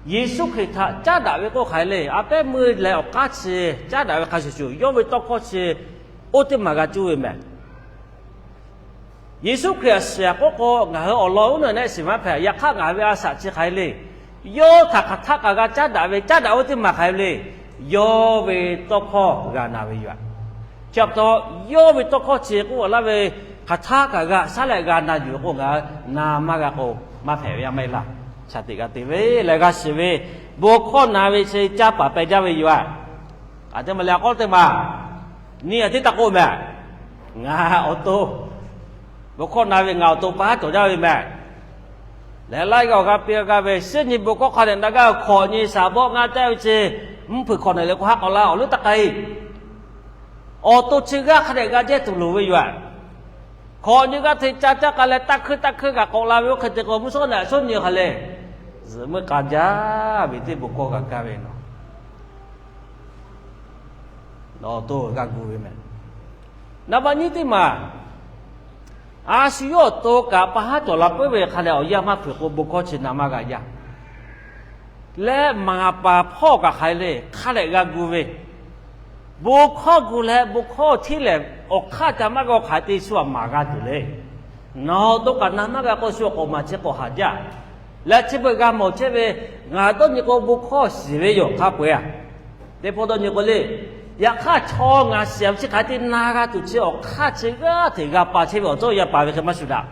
Yeˍsuˆ Hkriꞈ htaꞈ caˉ daꞈ ve k'oˆ hk'aˬ hk'e le. A pehˉ meuˇ leh awˬ k'aˉ chi caˉ daꞈ ve hk'a shuˍ shuˍ, yawˇ ve tawˇ hkawˇ chi oˇ teˇ maˬ g'a cuˇ ve mehˍ. Yeˍsuˆ Hkriꞈ a shiˍ a k'oˆ k'o, ngaˬ hui awˬ lawn uˉ naw nehˆ shiˍ maˇ hpehꞈ. Yaꞈ hk'aˇ ngaˬ hui ve a shaꞈ chi hk'aˬ hk'e le. Yawˇ htaꞈ hk'aˬ htaˆ kaꞈ g'a caˉ daꞈ ve, caˉ daꞈ oˇ teˇ maˬ hk'aˬ hk'e le. Yawˇ ve tawˇ hkawˇ g'a na ve yoˬ. Chi pa taw, yawˇ ve tawˇ hkawˇ chi k'oˆ laˇ ve, hk'aˬ htaˆ kaꞈ g'a shaˉ leh g'a na yuˬ k'o, ngaˬ hui na maˇ g'a k'o, maˇ hpehꞈ ve yaˇ maˇ heˆ laˇ. Shaˍ tiꞈ g'a te ve leh g'a shiˍ ve, bon hkawˇ na ve chi caˇ paˍ peh jaˇ ve yoˬ. Aˬ teˇ maˬ leh a k'aw teˇ maˬ, nyi a tiˉ taˇ k'oˆ mehˍ. Ngaˬ awˬ to, bon hkawˇ na ve ngaˬ awˬ to pa haˉ cawˬ jaˇ ve mehˍ. Leh laiˉ g'aˇ awˬ g'aˇ piˇ g'a ve, shinˉ nyi bon hkawˇ hk'a dehꞈ na gaˇ ve hkawꞈ nyi shaˍ bawˆ ngaˇ tehˇ ve chi, mvuhˇ hpeuꞈ hkawꞈ nawˬ leh k'o haˉ k'awꞈ la awˬ leuˉ taˇ k'ai. Awˬ to chi g'aˇ hk'a dehꞈ g'a jehˇ tuˬ loˍ ve yoˬ. Hkawꞈ nyi g'aˇ hteꞈ ca caˇ k'a leh taˇ hkuiˇ taˇ hkuiˇ kaꞈ k'awꞈ la ve oˇ hk'e te k'o, mvuhˇ shawˉ naꞈ shawˉ nyi hk'aˬ le. Zuhꞈ meuˇ k'a jaˇ ve teˇ bon hkawˇ g'a kaˇ ve nawˬ, nawˬ awˬ to g'a gu ve mehˍ. Naˍ baˆ nyiˇ teˇ maˬ, a shu yawˇ awˬ to kaꞈ pa haˉ cawˬ la puiˉ ve hk'a dehꞈ awˬ yanˇ maˇ hpeuꞈ k'o, bon hkawˇ chi na maˇ g'a yaˇ. Leh maˍ paˍ hpawˇ kaꞈ hk'aˬ hk'e le hk'a dehꞈ g'a gu ve, bon hkawˇ gu leh bon hkawˇ hteˇ lehˬ, awˬ hk'aˇ ca maˇ g'a hk'aˬ hk'e te shu aꞈ maˍ g'a tuˬ le. Nawˬ to kaꞈ na maˇ g'a k'o, shu awˬ k'awꞈ maˍ chi k'awꞈ haˍ jaˇ. Leh chi beuꞈ g'a mawˬ chehˇ ve, ngaˬ dawˇ nyi k'o bon hkawˇ shiˍ ve yoˬ hk'a peu-eˬ a. Teˇ pawˆ dawˇ nyi k'o le, yaꞈ hk'aˇ chaw ngaˬ shiˍ ve chi hk'aˬ hk'e te na g'a tuˬ chi awˬ hk'aˇ chi g'aˇ hteꞈ g'a pa chehˇ ve awˬ cawˇ yaˇ paˍ ve hk'e maˇ shuˍ daꞈ.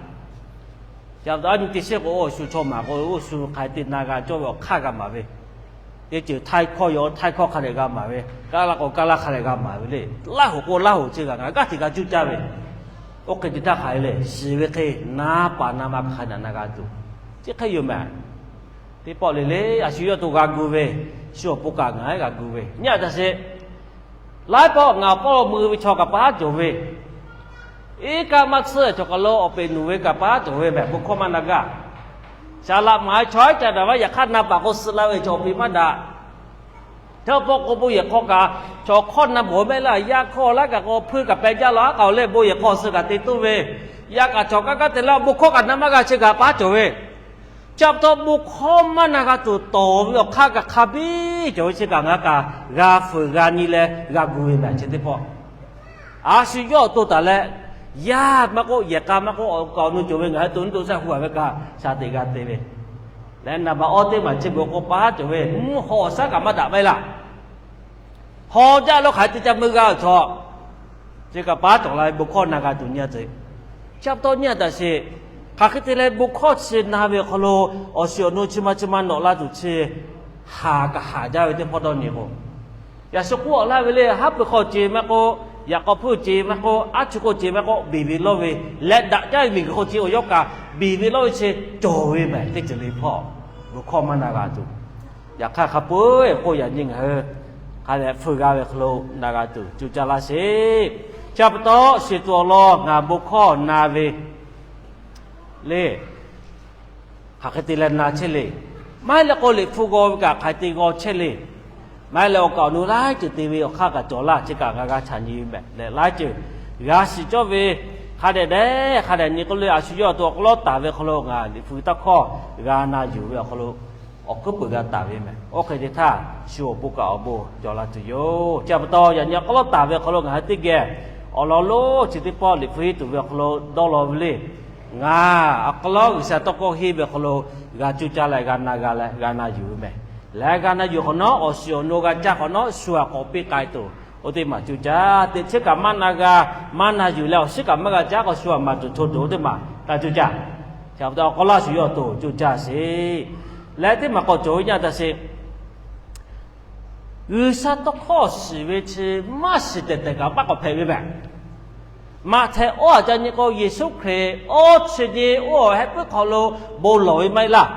Chi pa taw a nyi teˇ shehˆ k'o, oˇ shu chaw maˍ k'o, oˇ shu hk'aˬ hk'e te na g'a cawˇ ve awˬ hk'aˇ g'a maˍ ve, teˇ ceuˬ htaiˇ hkawˇ yaw htaiˇ hkawˇ hk'a dehꞈ g'a maˍ ve, kaˇ laˇ k'o kaˇ laˇ hk'a dehꞈ g'a maˍ ve le. Laˇ hoꞈ k'o laˇ hoꞈ chi g'a ngaˬ g'aˇ hteꞈ g'a cuˇ caˇ ve, oˇ hk'e te htaˇ hk'aˬ hk'e le shiˍ ve hk'e na paˍ na ma hk'a dehꞈ na g'a tuˬ, chi hk'e yoˬ mehˍ. Teˇ pawˆ le le, a shu yawˇ to g'a gu ve, shu awˬ pon kaꞈ ngaˬ g'a gu ve nyi a taꞈ sheˍ. Laiˉ pawˆ ngaˬ awˬ pawˆ mui ve chaw kaꞈ pa haˉ cawˬ ve, iˉ kaˆ maˇ tsuhˇ chaw kaˬ lo awˬ peꞈ nuˬ ve kaꞈ pa haˉ cawˬ ve mehˍ, bon hkawˇ maˇ na gaˇ. Shaˍ laꞈ maˍ ve chaw iˉ ca daꞈ vaˇ yaꞈ hk'aˇ na paˍ k'o suh la ve chaw awˬ peꞈ maˇ daꞈ. Hteˇ pawˆ k'o bon yehˬ hk'aw kaꞈ chaw hkawˇ na bawˬ mehˆ laˇ, yaˇ hkawˇ laˇ kaꞈ k'o hpuiˇ kaꞈ peh jaˇ la haˉ k'aoˍ leh bon yehˬ hk'aw suh kaꞈ te toˇ ve, yaˇ kaꞈ chaw kaˇ kaˇ te laˇ, bon hkawˇ kaꞈ na maˇ g'a chi kaꞈ pa haˉ cawˬ ve. Chi pa taw bon hkawˇ maˇ na g'a tuˬ tawˍ ve awˬ hk'aˇ kaꞈ hk'a biˇ cawˬ ve chi kaꞈ ngaˬ kaꞈ g'a fuiˍ g'a nyi leh g'a gu ve mehˍ chi teˇ pawˆ. A shu yawˇ awˬ to taˍ leh, yaˇ maˇ k'oˆ, yehˬ k'a maˇ k'oˆ, awˬ kaˍ awˬ nu cawˬ ve ngaˬ hui to nuˇ to shaˆ hu a ve kaꞈ shaˍ teꞈ g'a te ve. Leh naˍ baꞈ awˇ teˇ maˬ chi beuꞈ k'o pa haˉ cawˬ ve, mvuhˇ haw awˬ shaˉ kaꞈ maˇ daꞈ maˇ heˆ laˇ. Haw jaˇ lo hk'aˬ hk'e te ca meuˇ g'a awˬ chaw, chi kaꞈ pa haˉ cawˬ la ve bon hkawˇ na g'a tuˬ nyi a tcuh. Chi pa taw nyi a taꞈ sheˍ, hk'aˬ hk'e te leh bon hkawˇ chi na ve awˬ hk'aw lo awˬ shiˍ awˬ nu chi ma chi ma nawꞈ la tuˬ chi haˍ kaꞈ haˍ jaˇ ve teˇ hpawˇ dawˇ nyi k'o, yaꞈ shu k'oˆ awˬ laˇ ve le, haˉ pui hk'aw ce maˇ k'oˆ, yaꞈ k'aw hpuiˇ ce maˇ k'oˆ, aˉ chu k'oˆ ce maˇ k'oˆ, beˬ ve lawˇ ve leh daꞈ jaˇ ve miˬguiˬ hk'aw ce awˬ yawˇ kaꞈ beˬ ve lawˇ ve chi cawˬ ve mehˍ teˇ ceuˬ le hpawˇ, bon hkawˇ maˇ na g'a tuˬ. Yaꞈ hk'aˇ hk'a peu-eˬ k'oˆ yaꞈ nyi ngaˬ hui hk'a dehꞈ fuiˍ g'a ve hk'aw lo na g'a tuˬ cuˇ caˇ laˇ sheˍ. Chi pa taw shiˍ tuˬ awˬ lawn ngaˬ bon hkawˇ na ve le, hk'aˬ hk'e te leh na chehˇ le. Maˇ heˆ leh k'o Liꞈ hpu g'aw ve kaꞈ hk'aˬ hk'e te g'aw chehˇ le. Maˇ heˆ leh awˬ kaꞈ awˬ nu laiˉ ceuˬ te ve awˬ hk'aˇ kaꞈ cawˬ laˇ, chi kaꞈ ngaˬ g'a chaꞈ nyi ve mehˍ leh laiˉ ceuˬ g'a shiˍ cawˇ ve hk'a dehꞈ dehꞈ hk'a dehꞈ nyi k'oˆ le, a shu yawˇ awˬ to awˬ hk'aw lo taˍ ve hk'aw lo ngaˬ Liꞈ hpu ve tawˇ hkawˇ g'a na yuˬ ve awˬ hk'aw lo awˬ hkuiˉ puiˍ g'a taˍ ve mehˍ. Oˇ hk'e te htaˇ shu awˬ pon kaꞈ awˬ bon cawˬ la tuˬ yoˬ. Chi pa taw yaꞈ nyi awˬ hk'aw lo taˍ ve awˬ hk'aw lo ngaˬ hui teˇ geh awˬ lawn lonˉ chi teˇ pawˆ Liꞈ hpu henˇ tuˬ ve awˬ hk'aw lo dawˇ law ve le. Ngaˬ awˬ hk'aw lo G'uiˬsha tawˇ hkawˇ henˇ ve awˬ hk'aw lo g'a cuˇ caˇ leh g'a na g'a leh g'a na yuˬ ve mehˍ. Leh g'a na yuˬ hk'awꞈ nawˉ awˬ shiˍ awˬ nu g'a caˇ hk'awꞈ nawˉ shu aꞈ k'awꞈ piˇ k'ai tuˬ Oˇ teˇ maˬ coˇ caˇ, teꞈ chiˉ kaꞈ maˇ na g'a, maˇ na yuˬ leh awˬ shinˉ kaꞈ maˇ g'a caˉ k'o, shu aꞈ maˍ tuˬ chaw tuˬ oˇ teˇ maˬ taˇ coˇ caˇ. Chi pa taw awˬ k'aw laˇ shuˍ yawˇ awˬ to coˇ caˇ sheˍ. Leh teˇ maˬ k'awꞈ cawˬ ve nyi a taꞈ sheˍ. G'uiˬsha tawˇ hkawˇ shiˍ ve chi maˇ shiˍ tehˬ tehˬ kaꞈ maˇ k'awꞈ hpehꞈ ve mehˬ. Maꞈhtehˍ awˇ aꞈ ca nyi k'o, Yeˍsuˆ Hkriꞈ awˇ chi nyi oˇ awˬ heh puiˉ hk'aw lo bon lawˬ ve maˇ heˆ laˇ.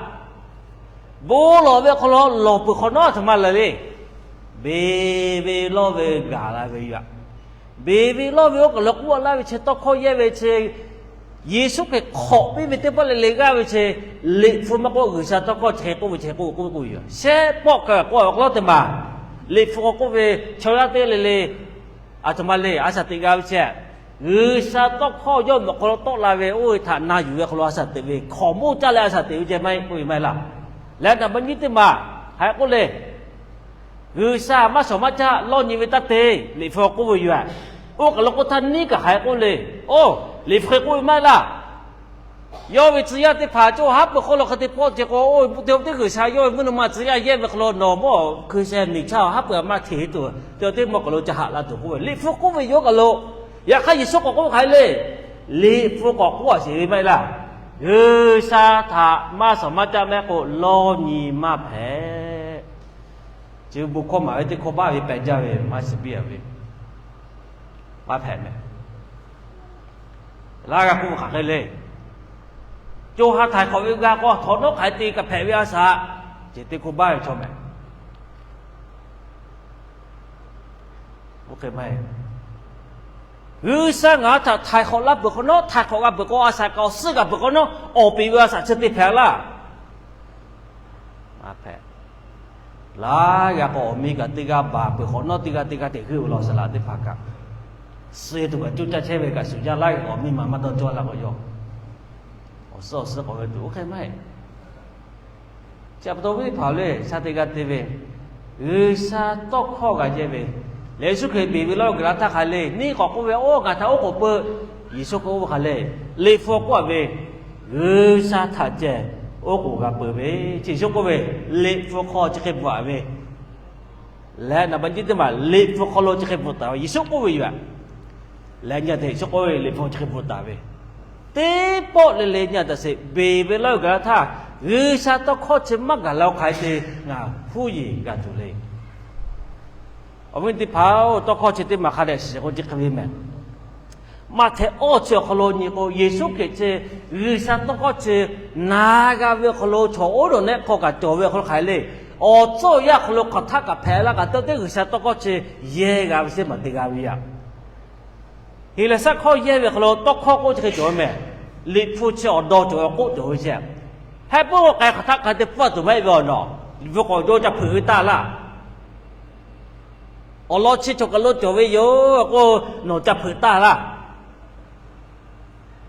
Bon lawˬ ve awˬ hk'aw lo lawˬ peuˬ hk'awꞈ nawˉ a htoꞈ ma lehˬ le. Beˬ ve lawˇ ve gaˬ la ve yoˬ. Beˬ ve lawˇ ve oˇ kaˬ lo k'oˆ laˇ ve chi tawˇ hkawˇ yehˇ ve chi, Yeˍsuˆ Hkriꞈ hk'awꞈ piˇ ve teˇ pawˆ le le g'aˇ ve chi, Liꞈ hpu maˇ k'oˆ, G'uiˬsha tawˇ hkawˇ chi hk'e k'oˆ ve chi hk'e k'oˆ ve k'oˆ ve yoˬ. Shehˆ pawˆ kaꞈ k'oˆ awˬ hk'aw lo teˇ maˬ, Liꞈ hpu k'awꞈ k'oˆ ve chaw yaˇ teˇ le le, a htoꞈ ma le a shaꞈ teꞈ g'a ve chi, G'uiˬsha tawˇ hkawˇ yawˇ ve awˬ hk'aw lo tawˆ la ve oˇ ve htaꞈ na yuˬ ve awˬ hk'aw lo a shaꞈ teꞈ ve, hkawꞈ moˇ caˇ leh a shaꞈ teꞈ ve ceh maˇ heˆ k'oˆ ve maˇ heˆ laˇ. Leh naˍ baꞈ nyiˇ teˇ maˬ hk'aˬ hk'e k'oˆ le, G'uiˬsha maˇ shawˍ maˇ caˆ lawˇ nyi ve taˇ te, Liꞈ hpu k'oˆ ve yoˬ. Oˇ kaˬ lo k'oˆ htaˇ neˇ kaꞈ hk'aˬ hk'e k'oˆ le, oˇ, Liꞈ hpu hk'e k'oˆ ve maˇ heˆ laˇ. Yawˇ ve tcuh yaˇ teˇ hpaˍ cawˇ haˉ pui hk'oˆ lo hk'e te pawˆ ceh k'o, oˇ ve teˇ G'uiˬsha yawˇ ve mvuhˇ naw ma tcuh yaˇ yehˇ ve hk'aw lo nawˬ mawˇ hkui sheh miˬ chaˇ haˉ pui a maˇ hteꞈ tuˬ, te teˇ mawˇ kaˬ lo ca haꞈ la tuˬ k'oˆ ve, Liꞈ hpu k'oˆ ve yoˬ kaˬ lo. Yaꞈ hk'aˇ Yeˍsuˆ k'awꞈ k'oˆ hk'aˬ hk'e le, Liꞈ hpu k'awꞈ k'oˆ a sheˍ ve maˇ heˆ laˇ. G'uiˬsha htaꞈ maˇ shawˍ maˇ caˆ mehˆ k'o lawˇ nyi maˇ hpehꞈ. Chi bon hkawˇ maˍ ve teˇ hkawˇ baˆ ve pehˬ jaˇ ve maˇ shiˍ piˇ a ve, maˇ hpehꞈ mehˬ. Laˇ g'a k'oˆ ve hk'aˬ hk'e le, co ha htaiˍ hk'awꞈ ve g'a k'o, htawnˍ nawˉ hk'aˬ hk'e te kaꞈ hpehꞈ ve a shaꞈ, ceh teˇ hkawˇ baˆ ve chaw mehˬ. Oˇ hk'e maˇ heˆ. G'uiˬsha ngaˬ hui htaꞈ htaiˍ hk'awꞈ laˇ peuˬ hk'awꞈ nawˉ, htaiˍ hk'awꞈ g'a peuˬ k'o, a shaꞈ kaꞈ awˬ suhˉ g'a peuˬ hk'awꞈ nawˉ, awˬ peꞈ ve a shaꞈ chi te hpehꞈ laˇ. Maˇ hpehꞈ. Laˇ g'a k'o, awˬ miˇ kaꞈ teˇ g'aˇ baˬ peuˬ hk'awꞈ nawˉ, teˇ g'aˇ teˇ g'aˇ teꞈ heuˆ ve law, saˍ laꞈ teˇ hpaˍ kaꞈ suh tuˬ kaꞈ coˇ caˇ chehˇ ve kaꞈ shuˍ jaˇ laˇ g'a k'o, awˬ miˇ ma maˇ dawˇ cawˇ laˇ k'o, yawˇ awˬ suhˉ awˬ suhˉ k'awꞈ ve tuˬ oˇ hk'e maˇ heˆ. Chi pa taw awˬ viˉ teˇ hpaˍ le, sha teˇ g'aˇ te ve, G'uiˬsha tawˇ hkawˇ g'a yehˇ ve, Yeˍsuˆ Hkriꞈ beˬ ve lawˇ g'a htaˇ hk'aˬ le, neˇ k'awꞈ k'oˆ ve, oˇ ngaˬ htaꞈ oˉ k'oˍ pui, Yeˍsuˆ k'oˆ ve hk'aˬ le, Liꞈ hpu k'oˆ a ve, G'uiˬsha htaꞈ ceh oˉ k'oˍ g'a peuˬ ve, chi Yeˍsuˆ k'oˆ ve, Liꞈ hpu hk'aw chi hk'e bvuhꞈ a ve leh, naˍ baꞈ nyiˇ teˇ maˬ Liꞈ hpu hk'aw lo chi hk'e bvuhꞈ taˍ ve Yeˍsuˆ k'oˆ ve yoˬ. Leh nyi a teꞈ Yeˍsuˆ k'oˆ ve Liꞈ hpu chi hk'e bvuhꞈ taˍ ve, teˇ pawˆ le le nyi a taꞈ sheˍ, beˬ ve lawˇ g'a htaˇ, G'uiˬsha tawˇ hkawˇ chi maˇ gaˬ la k'o hk'aˬ hk'e te ngaˬ huˉ yeˬ g'a tuˬ le. Awˬ viˉ teˇ hpaˍ-oˬ, tawˇ hkawˇ chi teˇ maˬ hk'a dehꞈ shiˍ k'o chi hk'e ve mehˬ. Maꞈhtehˍ awˇ chi awˬ hk'aw lo nyi k'o, Yeˍsuˆ Hkriꞈ chi G'uiˬsha tawˇ hkawˇ chi na g'a ve awˬ hk'aw lo chaw oˉ nawˬ nehˆ hk'aw kaꞈ cawˬ ve awˬ hk'aw lo hk'aˬ hk'e le, awˬ tcuhˉ awˬ yanˇ awˬ hk'aw lo hk'aˬ htaˆ kaꞈ hpehꞈ la kaꞈ, teˇ teˇ G'uiˬsha tawˇ hkawˇ chi yehˇ g'a ve sheˉ maˬ te g'a ve yoˬ. Heˍlaˍsaˆ hkawˇ yehˇ ve awˬ hk'aw lo tawˇ hkawˇ k'oˆ chi hk'e cawˬ ve mehˬ. Liꞈ hpu chi awˬ daw cawˬ ve k'oˆ cawˬ ve sheˍ. Heh puiˉ k'o k'ai hk'aˬ htaˆ hk'aˬ hk'e te pfuhˇ tuˬ maˇ heˆ ve awˬ nawˬ, Liꞈ hpu k'awꞈ jaw ca hpeuꞈ ve taˇ laˇ. Awˬ lawn chi cawˬ kaˬ lo cawˬ ve yoˬ k'o, nawˬ ca hpeuꞈ taˇ laˇ.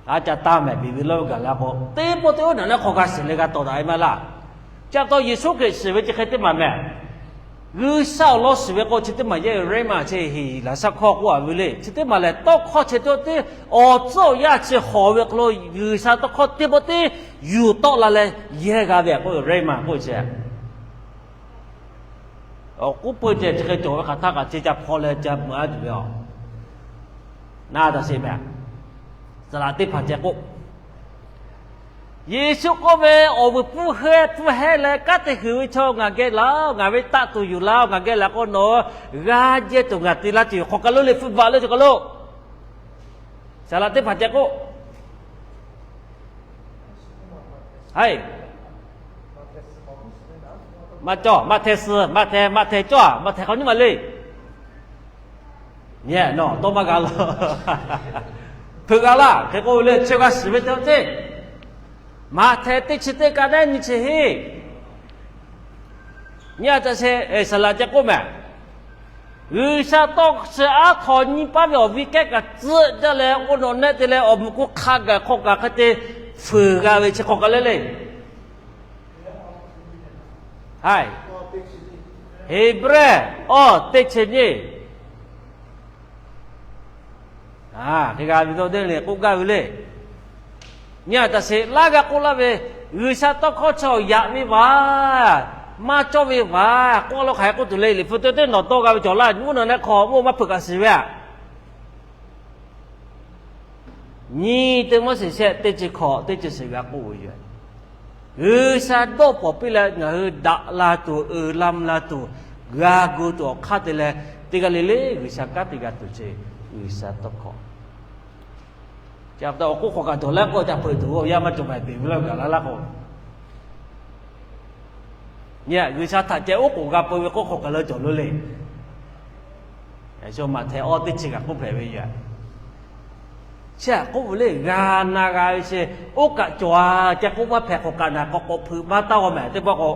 A ca taˇ mehˬ, beˬ ve lawˇ ve gaˬ la k'o, teˇ pawˆ teˇ oˉ nawˬ nehˆ hk'aw g'a shiˍ leh g'a tawˍ daꞈ ve maˇ laˇ. Chi pa taw Yeˍsuˆ Hkriꞈ shiˍ ve chi hk'e teˇ maˬ mehˬ. G'uiˬsha awˬ lawn shiˍ ve k'o chi teˇ maˬ yehˇ ve rhema chi Heˍlaˍsaˆ hkawˇ k'oˆ a ve le. Chi teˇ maˬ lehˬ, tawˇ hkawˇ chi teˇ pawˆ teˇ, awˬ tcuhˉ awˬ yanˇ chi hawˍ ve hk'aw lo G'uiˬsha tawˇ hkawˇ teˇ pawˆ teˇ yuˬ tawˆ la leh yehˇ g'a ve k'oˆ ve rhema k'oˆ chi. Awˬ k'oˆ peuˇ ceh chi hk'e cawˬ ve hk'aˬ htaˆ kaꞈ chi ca hpaw leh ca meuꞈ a tuˬ ve a. Na taꞈ sheˍ mehˬ. Saˍ laꞈ teˇ hpaˍ ceh k'o, Yeˍsuˆ k'oˆ ve, awˬ vuiˬ pfuhˇ hehˇ pfuhˇ hehˇ leh kanˉ te huiˍ ve chaw ngaˬ geh laˬ-oˬ, ngaˬ ve taˆ tuˬ yuˬ laˬ-oˬ, ngaˬ geh laˬ k'o nawˬ g'a jehˇ tuˬ ngaˬ te laˇ tuˬ yoˬ. Hk'aw kaˬ lo Liꞈ hpu bvuhꞈ le cawˬ kaˬ lo. Saˍ laꞈ teˇ hpaˍ ceh k'o, haiˬ, maˇ cawˬ, Maꞈhtehˍ suhˍ, Maꞈhtehˍ, Maꞈhtehˍ cawˬ a, Maꞈhtehˍ hk'awꞈ nyiˇ maˬ le. Nyi nawˬ tawˇ maˇ g'a laˬ. Hpeuꞈ g'a laˇ. Hk'e k'oˆ ve le, chi g'a shiˍ ve te teˇ, Maꞈhtehˍ teˇ chi teˇ ka nehˉ nyi chi heˆ. Nyi a taꞈ sheˍ, saˍ laꞈ ceh k'oˆ mehˬ. G'uiˬsha tawˇ chi aˉ hk'aw nyi paˉ ve awˬ viˉ kehˉ kaꞈ tcuhˆ jaˇ leh, oˇ nawˬ nehˆ te leh awˬ muꞈ k'oˆ hk'a gaˬ hk'aw kaꞈ hk'e te fuiˍ g'a ve chi hk'aw kaˬ le le. Haiˬ, Heˍbrehˇ awˇ teˇ chi nyiˇ. Hk'e g'a ve tawˇ teˇ le k'oˆ gaˇ ve le. Nyi a taꞈ sheˍ, laˇ g'a k'oˆ laˇ ve, G'uiˬsha tawˇ hkawˇ chi awˬ yaꞈ ve vaˬ. Maˇ cawˇ ve vaˬ k'oˆ lo hk'aˬ hk'e k'oˆ tuˬ le. Liꞈ hpu teˇ teˇ nawˬ tawˆ g'a ve cawˬ laˇ, mvuhˇ naw nehˆ hk'aw mvuhˇ maˇ hpeuꞈ kaꞈ shiˍ ve aꞈ. Nyi teˇ Moˉseˍ shehˆ teˇ chi hkawꞈ teˇ chi suhˍ g'a k'oˆ ve yoˬ. G'uiˬsha dawˇ pawˍ piˇ leh ngaˬ hui daꞈ la tuˬ, uiˍ la mvuh la tuˬ, g'a gu tuˬ awˬ hk'aˇ te leh, teˇ g'aˇ le le G'uiˬsha kanˉ te g'a tuˬ chi G'uiˬsha tawˇ hkawˇ. Chi pa taw awˬ k'oˆ hk'awꞈ kaꞈ cawˬ laˇ k'o, ca hpeuꞈ tuˬ g'aˇ yaˇ maˇ cawˬ maˬ, beˬ ve lawˇ gaˬ la laˇ k'o, nyi G'uiˬsha htaꞈ ceh oˉ k'oˍ g'a peu ve k'oˆ hk'awꞈ kaꞈ leh cawˬ lo le. Maꞈhtehˍ awˇ teˇ chi kaꞈ k'oˆ hpehꞈ ve yoˬ. Chi htaꞈ k'oˆ ve le, g'a na g'a ve chi, oˇ kaꞈ cawˬ a, ca k'oˆ maˇ hpehꞈ k'awꞈ kaꞈ naˬ k'awꞈ k'awꞈ hpeuꞈ maˇ taˇ g'aw mehˍ teˇ pawˆ k'o.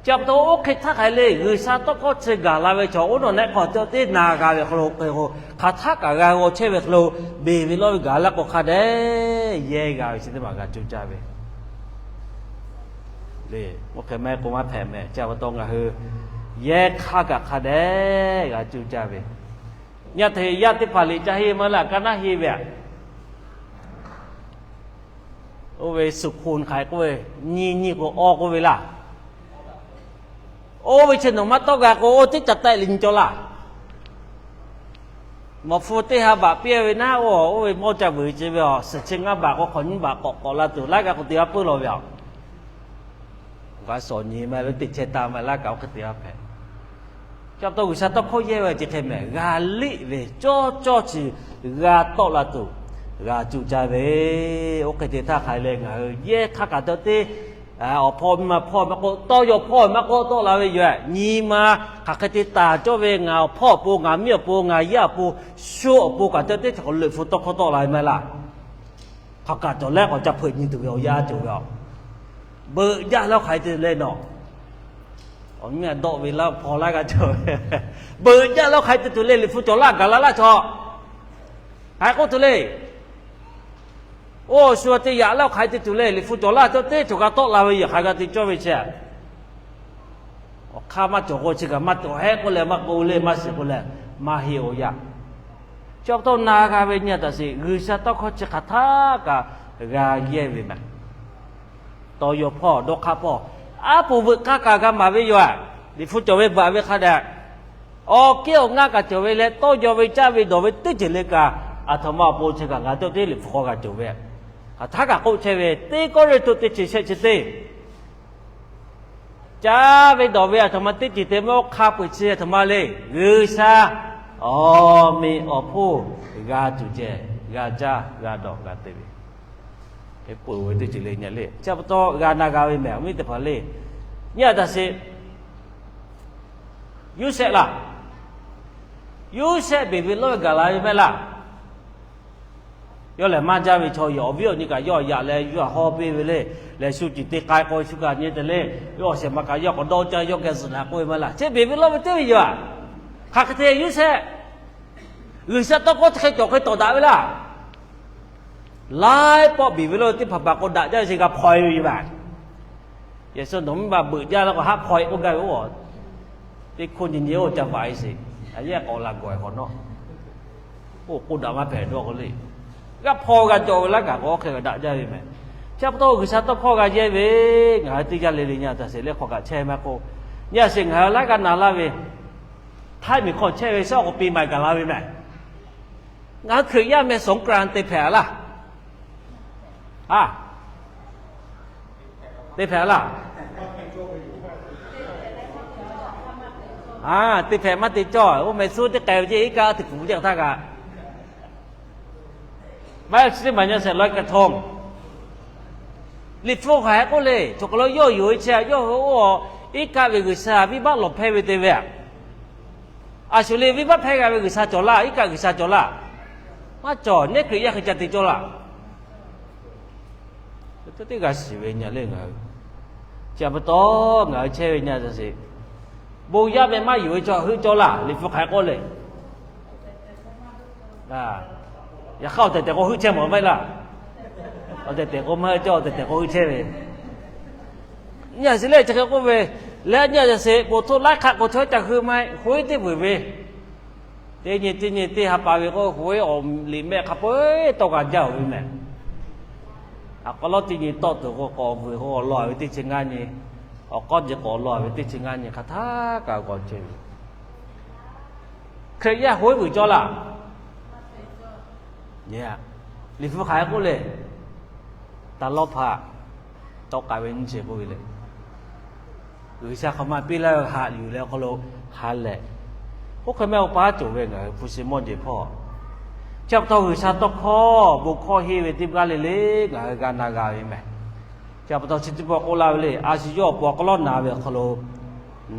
Chi pa taw oˇ hk'e htaˇ hk'aˬ hk'e le, G'uiˬsha tawˇ hkawˇ chi gaˬ la ve chaw oˇ nawˬ nehˆ hk'aw cawˇ teˇ na g'a ve hk'aw lo hk'e k'o, hk'aˬ htaˇ kaꞈ g'a g'aw chehˇ ve hk'aw lo, beˬ ve lawˇ ve gaˬ laˇ k'o hk'a dehꞈ yehˇ g'a ve chi teˇ maˬ g'a cuˇ caˇ ve le. Oˇ hk'e maˇ k'oˆ maˇ hpehꞈ mehˍ. Chi pa taw ngaˬ hui yehˇ hk'aˇ kaꞈ hk'a dehꞈ g'a cuˇ caˇ ve. Nyi htaꞈ yaˇ teˇ hpaˍ liꞈ ca henˇ maˇ laˇ, ka naˉ henˇ ve aꞈ. Oˇ ve suhˍ hk'oˆ hk'aˬ hk'e k'oˆ ve, nyi nyi k'o awˇ k'oˆ ve laˇ. Oˇ ve chi nawˬ maˇ tawˆ g'a k'o, oˇ teˇ ca taˆ leh nyi cawˇ laˇ. Mawꞈ hpu teˇ ha baꞈ piˇ ve naˉ, oˇ ve mawˇ ca vuiˬ ce ve a, suhˍ chi ngaˇ baꞈ k'o hk'awꞈ nyiˇ baꞈ k'awꞈ k'awꞈ la tuˬ laiˉ g'aˇ k'o te g'a peuˬ law ve a. G'a shawˍ nyi ma ve teˇ chehˇ taˍ ma laˇ kaꞈ oˇ hk'e te g'a hpehꞈ. Chi pa taw G'uiˬsha tawˇ hkawˇ yehˇ ve chi hk'e mehˍ, g'a liˆ ve cawˇ cawˇ chi g'a tawˆ la tuˬ g'a cuˇ caˇ ve. Oˇ hk'e te htaˇ hk'aˬ hk'e le ngaˬ hui yehˇ hk'aˇ kaꞈ te teˇ, awˬ hpawˇ miˇ ma hpawˇ maˇ k'oˆ, tawˇ yaw hpawˇ maˇ k'oˆ tawˆ la ve yoˬ. Nyi ma hk'aˬ hk'e te taˍ cawˇ ve ngaˬ awˬ hpawˇ awˬ pon, ngaˬ miˇ awˬ pon, ngaˬ yaˇ awˬ pon, shu awˬ pon kaꞈ te teˇ htaꞈ k'awꞈ leuꞈ hpu tawˇ hkawˇ tawˆ la ve maˇ laˇ. Hk'aˬ kaꞈ cawˬ leh k'awꞈ ca hpeuꞈ nyi tuˬ ve awˬ yanˇ cawˬ ve a. Beuꞈ jaˇ leh oˇ hk'aˬ hk'e te tuˬ le nawˬ. Awˬ miˇ a dawˆ ve laˇ hpaw laˇ g'a cawˬ ve. Beuꞈ jaˇ leh oˇ hk'aˬ hk'e te tuˬ le, liꞈ hpu cawˬ laˇ gaˬ la laˇ chaw. Hk'aˬ hk'e k'oˆ tuˬ le. Oˇ shu teˇ yaꞈ leh oˇ hk'aˬ hk'e te tuˬ le, liꞈ hpu cawˬ laˇ cawˇ teˇ cawˬ g'a tawˆ la ve yaꞈ hk'aˬ g'a te cawˇ ve chi. Awˬ hk'aˇ maˇ cawˬ k'o chi kaꞈ maˇ tawˆ hehˆ k'oˆ leh maˇ k'oˆ le, maˇ shiˍ k'oˆ leh maˇ heˆ awˬ yanˇ. Chi pa taw na g'a ve nyi a taꞈ sheˍ, G'uiˬsha tawˇ hkawˇ chi hk'aˬ htaˇ kaꞈ g'a yehˇ ve mehˍ. Tawˇ yaw hpawˇ, dawˇ hk'aˇ hpawˇ, aˉ poꞈ veuꞈ k'aˇ kaꞈ g'a maˍ ve yoˬ. Liꞈ hpu cawˬ ve baˬ ve hk'a dehꞈ, awˬ kehˉ awˬ ngaˇ kaꞈ cawˬ ve leh, tawˇ yaw ve caˇ ve dawˬ ve teˇ ceuˬ le kaꞈ, aˬ htoꞈ ma awˬ pon chi kaꞈ ngaˬ hui teˇ liꞈ hpu hk'aw g'a cawˬ ve, hk'aˬ htaˇ kaꞈ k'oˆ chehˇ ve, teˇ Kawˇrenˍhtuˆ teˇ chi shehˆ chi teˇ caˇ ve dawˬ ve aˬ htoꞈ ma teˇ ceuˬ te maˇ oˇ hk'a peu-eˬ chi aˬ htoꞈ ma le. G'uiˬsha awˬ meꞈ awˬ hponˇ g'a tuˬ ceh, g'a caˇ g'a dawˬ g'a te ve, hk'e peuˬ ve teˇ ceuˬ le nyi le. Chi pa taw g'a na g'a ve mehˍ, awˬ miˇ teˇ hpaˍ le. Nyi a taꞈ sheˍ, Yoˇsehꞈ laˇ. Yoˇsehꞈ beˬ ve lawˇ ve gaˬ la ve maˇ heˆ laˇ. Yawˇ lehˬ maˇ jaˇ ve chaw yoˬ. Awˬ viˉ awˬ nyi kaꞈ yawˇ yaꞈ leh yawˇ hawˇ piˇ ve le. Lehˬ shu ciˬ te k'ai k'o shu kaꞈ nyi te le. Yawˇ awˬ shehˍ ma kaꞈ yawˇ k'awꞈ dawˇ caˇ yawˇ geh zuhꞈ naꞈ k'oˆ ve maˇ heˆ laˇ. Chi beˬ ve lawˇ ve teˇ ve yoˬ. Hk'aˬ hk'e te Yoˇsehꞈ G'uiˬsha tawˇ hkawˇ chi hk'e cawˬ hk'e tawˍ daꞈ ve laˇ. Laiˉ pawˆ beˬ ve lawˇ ve teˇ hpaˍ hpaˍ k'o daꞈ jaˇ ve chi g'a hpaw e ve yoˬ vaˬ. Yaꞈ shu nawˬ miˇ ma beuꞈ jaˇ laˇ k'o haˉ hpaw e k'oˆ gaˇ ve oˇ, teˇ hkoˇ nyi nyi oˇ ca vaꞈ e sheˍ. A yehˇ k'awꞈ la gawˬ e hk'awꞈ nawˉ, oˇ k'oˆ daꞈ maˇ hpehꞈ dawˇ k'o le. G'a hpaw g'a cawˬ ve laˇ kaꞈ k'o hk'e daꞈ jaˇ ve mehˍ. Chi pa taw G'uiˬsha tawˇ hkawˇ g'a yehˇ ve, ngaˬ hui teˇ yanˇ le le nyi a taꞈ sheˍ leh hk'aw kaꞈ chehˇ maˇ k'oˆ, nyi a sheˍ ngaˬ hui laˇ g'a na laˇ ve, Htaiˇ miˬ hk'aw chehˇ ve shaˉ k'awꞈ piˇ ma gaˬ la ve mehˍ. Ngaˬ hui Hkriꞈ yaˇ meh สงกรานต์ te hpehꞈ a laˇ. A, te hpehꞈ a laˇ. A, te hpehꞈ maˇ te cawˇ. Oˇ meh suhˉ teˇ k'ai ve ceˇ iˉ kaˆ teˇ kuˬ ceˇ htaˇ kaꞈ maˇ chi teˇ maˬ nyi a sheˍ ลอยกระทง. Liꞈ hpu hk'aˬ hk'e k'oˆ le, choˬ kaˬ lo yawˇ yuˬ ve chi a yawˇ hui oˇ iˉ kaˆ ve G'uiˬsha venˇbaˆ lawˬ hpehˇ ve te ve a. A shuˍ le, venˇbaˆ hpehˇ g'a ve G'uiˬsha cawˬ laˇ, iˉ kaˆ G'uiˬsha cawˬ laˇ. Maˇ cawˬ, neˉ Hkriꞈ yaˇ hk'e ca te cawˇ laˇ. Teˇ g'aˇ shiˍ ve nyi le ngaˬ hui. Chi pa taw ngaˬ hui chehˇ ve nyi a taꞈ sheˍ, bon yaˇ meh maˇ yuˬ ve chaw heuˆ cawˇ laˇ, Liꞈ hpu hk'aˬ hk'e k'oˆ le. Yaꞈ hk'aˇ awˬ tehˬ tehˬ k'o heuˆ chehˇ mawˬ maˇ heˆ laˇ. Awˬ tehˬ tehˬ k'o maˇ heˆ cawˇ, awˬ tehˬ tehˬ k'o heuˆ chehˇ ve. Nyi a sheˍ le chi hk'e k'oˆ ve, leh nyi a sheˍ บททดลอง hk'aˆ k'o chaw caˬ hui ma hk'oˆ teˇ vuiˬ ve, teˇ nyi teˇ nyi teˇ ha pa ve k'o hk'oˆ awˬ liꞈ mehˆ hk'a peu-eˬ tawˆ g'a jaˇ oˬ ve mehˍ. A k'aw lawˉ teˇ nyi tawˆ tuˬ k'o k'awꞈ vuiˬ k'o awˬ lawn ve teˇ chi ngaˇ nyi Awˬ k'awˇ jeˬ k'awꞈ law ve teˇ chi ngaˇ nyi hk'aˬ htaˇ kaꞈ g'aw ceh ve, Hkriꞈ yaˇ hoˉ vuiˬ cawˇ laˇ. Liꞈ hpu hk'aˬ hk'e k'oˆ le, taˍ lawˇ hpaꞈ tawˆ k'ai ve nyiˇ chi k'oˆ ve le. G'uiˬsha hk'awꞈ ma piˇ laˇ ve haꞈ yuˬ leh awˬ hk'aw lo ha lehˬ, oˇ hk'e mehˆ awˬ paˉ cawˬ ve ngaˬ hui hpu shi mawˇ jeˬ hpawˇ, chi pa taw G'uiˬsha tawˇ hkawˇ bon hkawˇ henˇ ve teˇ g'aˇ le le ngaˬ hui g'a na g'a ve mehˬ. Chi pa taw chi teˇ pawˆ k'oˆ laˇ ve le, a shu yawˇ awˬ pon awˬ hk'aw lo na ve awˬ hk'aw lo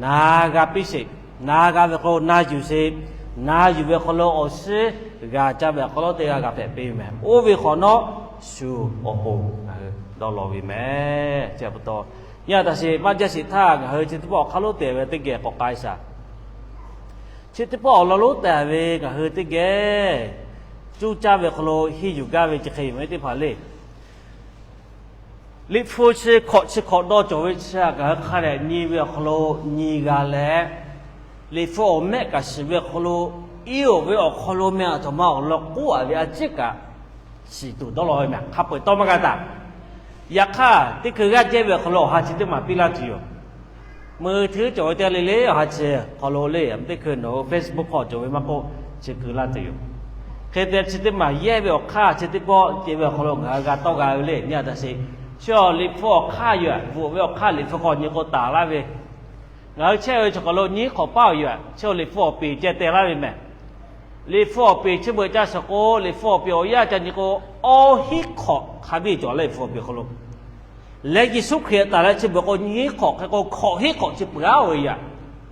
na g'a piˇ sheˍ. Na g'a ve hk'aw lo na yuˬ sheˍ. Na yuˬ ve hk'aw lo awˬ shiˉ g'a caˇ ve awˬ hk'aw lo teˇ g'aˇ g'a hpehꞈ piˇ ve mehˬ. Oˇ ve hk'awꞈ nawˉ shu awˬ pon ngaˬ hui dawˇ law ve mehˬ. Chi pa taw nyi a taꞈ sheˍ maˇ jaˇ sheˍ htaˇ ngaˬ hui chi teˇ pawˆ awˬ hk'aˇ lonˉ te ve teˇ geh k'awꞈ k'ai shaˍ. Chi teˇ pawˆ awˬ lawn lonˉ te ve ngaˬ hui teˇ geh cuˇ caˇ ve hk'aw lo henˇ yuˬ gaˇ ve chi hk'e ve teˇ hpaˍ le. Liꞈ hpu chi hkawꞈ chi hkawꞈ dawˇ cawˬ ve chi htaꞈ ngaˬ hui hk'a dehꞈ nyi ve awˬ hk'aw lo nyi g'a leh, Liꞈ hpu awˬ mehˆ kaꞈ shiˍ ve awˬ hk'aw lo, iˉ oˍ ve awˬ hk'aw lo meh a htoꞈ ma awˬ lawn k'oˆ a ve a ciˉ kaꞈ shiˍ tuˬ dawˇ law ve mehˬ. Hk'a peu-eˬ tawˇ maˇ g'a taˍ. Yaꞈ hk'aˇ teˇ hkui g'aˇ jehˇ ve awˬ hk'aw lo awˬ ha chi teˇ maˬ piˇ laˇ tuˬ yoˬ. Meuˇ hteˇ cawˬ ve teˇ g'aˇ le le awˬ ha chi hk'aw lo le, teˇ hkui nawˬ hui Facebook hk'aw cawˬ ve maˇ k'oˆ, chi keu laˇ tuˬ yoˬ. Hk'e te chi teˇ maˬ yehˇ ve awˬ hk'aˇ chi teˇ pawˆ ceh ve awˬ hk'aw lo ngaˬ hui g'a tawˆ g'a ve le. Nyi a taꞈ sheˍ, chi awˬ Liꞈ hpu awˬ hk'aˇ yoˬ. Bvuhꞈ ve awˬ hk'aˇ Liꞈ hpu hk'aw nyi k'o taˍ laˇ ve, ngaˬ hui chehˇ ve chaw hk'aw lo nyiˉ hk'awꞈ paˉ awˬ yoˬ. Chi awˬ Liꞈ hpu awˬ peˍ ceh teh laˇ ve mehˬ. Liꞈ hpu awˬ peˍ chi beuꞈ ca shiˍ k'o, Liꞈ hpu awˬ peˍ awˬ yanˇ ca nyi k'o, awˇ hinˉ hk'awꞈ hk'a biˇ cawˬ leh Liꞈ hpu awˬ peˍ hk'aw lo leh Yeˍsuˆ Hkriꞈ taˍ leh chi beuꞈ k'o nyiˉ hk'awꞈ hk'e k'o hkawꞈ hinˉ hk'awꞈ chi peuˬ aˉ ve yaꞈ,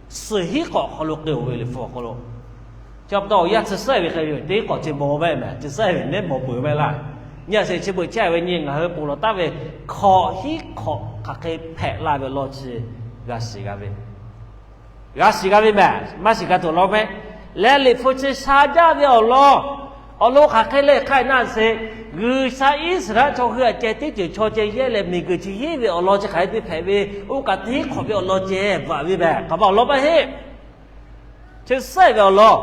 suhˍ hinˉ hk'awꞈ hk'aw lo k'ai-o ve Liꞈ hpu awˬ hk'aw lo. Chi pa taw awˬ yanˇ chi suhˉ ve hk'e ve teˇ hk'awꞈ chi maw ve mehˬ, chi suhˉ ve neˉ maw peuˬ ve laˇ. Nyi a sheˍ, chi beuꞈ chehˇ ve nyi ngaˬ hui ponˬ lawˬ taˍ ve hkawꞈ hinˉ hk'awꞈ hk'aˬ hk'e hpehꞈ la ve awˬ lawn chi g'a shiˍ g'a ve g'a shiˍ g'a ve mehˬ. Maˇ shiˍ g'a tuˬ law mehˆ. Leh Liꞈ hpu chi sha jaˇ ve awˬ lawn, awˬ lawn hk'aˬ hk'e le hk'aˇ na sheˍ, G'uiˬsha Iˉsaˍreˍlaˆ chaw hui aꞈ ceh teˇ ceuˬ chaw ceh yehˇ leh miˬguiˬ chi henˇ ve awˬ lawn chi hk'aˬ hk'e te hpehꞈ ve, oˇ kaꞈ teˇ hk'awꞈ ve awˬ lawn ceh bvuhꞈ ve mehˬ. Hk'aˬ ma awˬ lawn maˇ heˆ. Chi suhˉ ve awˬ lawn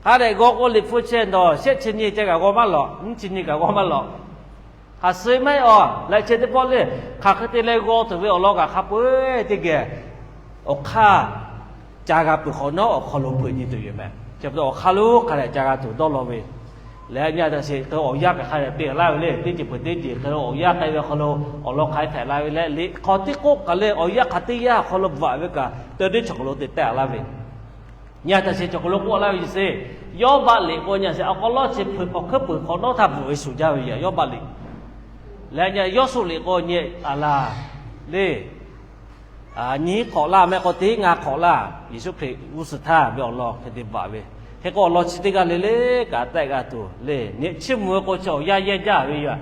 hk'a dehꞈ g'aw k'o, Liꞈ hpu chi nawˬ shehˆ chi nyi ceh kaꞈ g'aw maˇ lawꞈ, nyiˇ chi nyi kaꞈ g'aw maˇ lawꞈ. Hk'aˬ suh maˇ heˆ a leh chi teˇ pawˆ le, hk'aˬ hk'e te leh g'aw tuˬ ve awˬ lawn kaꞈ hk'a peu-eˬ teˇ geh awˬ hk'aˇ ca g'a peuˬ hk'awꞈ nawˉ awˬ hk'aw lo hpeuꞈ nyi tuˬ yoˬ mehˬ. Chi pa taw awˬ hk'aˇ lonˉ hk'a dehꞈ ca g'a tuˬ dawˇ law ve leh, nyi a taꞈ sheˍ k'o awˬ yanˇ kaꞈ hk'a dehꞈ te laˇ ve le. Teˇ ceuˬ peuˬ teˇ ceuˬ hk'e lo awˬ yanˇ k'ai ve awˬ hk'aw lo awˬ lawn hk'aˬ hk'e hpehꞈ la ve leh, Liꞈ hk'aw teˇ k'oˆ kaꞈ le awˬ yanˇ hk'aˬ teˇ yanˇ awˬ hk'aw lo bvuhꞈ ve kaꞈ te teˇ chaw hk'aw lo te tehˆ laˇ ve. Nyi a taꞈ sheˍ chaw hk'aw lo k'oˆ laˇ ve yoˬ sheˍ. Yawˇbaˆ liꞈ k'o nyi a sheˍ awˬ hk'aw lo chi hpeuꞈ hk'awꞈ hkuiˉ peuˬ hk'awꞈ nawˉ htaˇ bvuhꞈ ve shuˍ jaˇ ve yoˬ. Yawˇbaˆ liꞈ leh nyi a Yawˇsuˆ liꞈ k'o nyi a laˬ le, nyiˉ hk'awꞈ laˇ mehˆ k'o teˇ hinˉ ngaˇ hk'awꞈ laˇ Yeˍsuˆ Hkriꞈ g'uˇ suhˍ htaˇ ve awˬ lawn hk'e te bvuhꞈ ve. Hk'e k'o awˬ lawn chi teˇ g'aˇ le le kaꞈ tehˆ g'a tuˬ le. Nyi chiˇ mvuh ve k'o chi awˬ yanˇ yehˇ jaˇ ve yoˬ.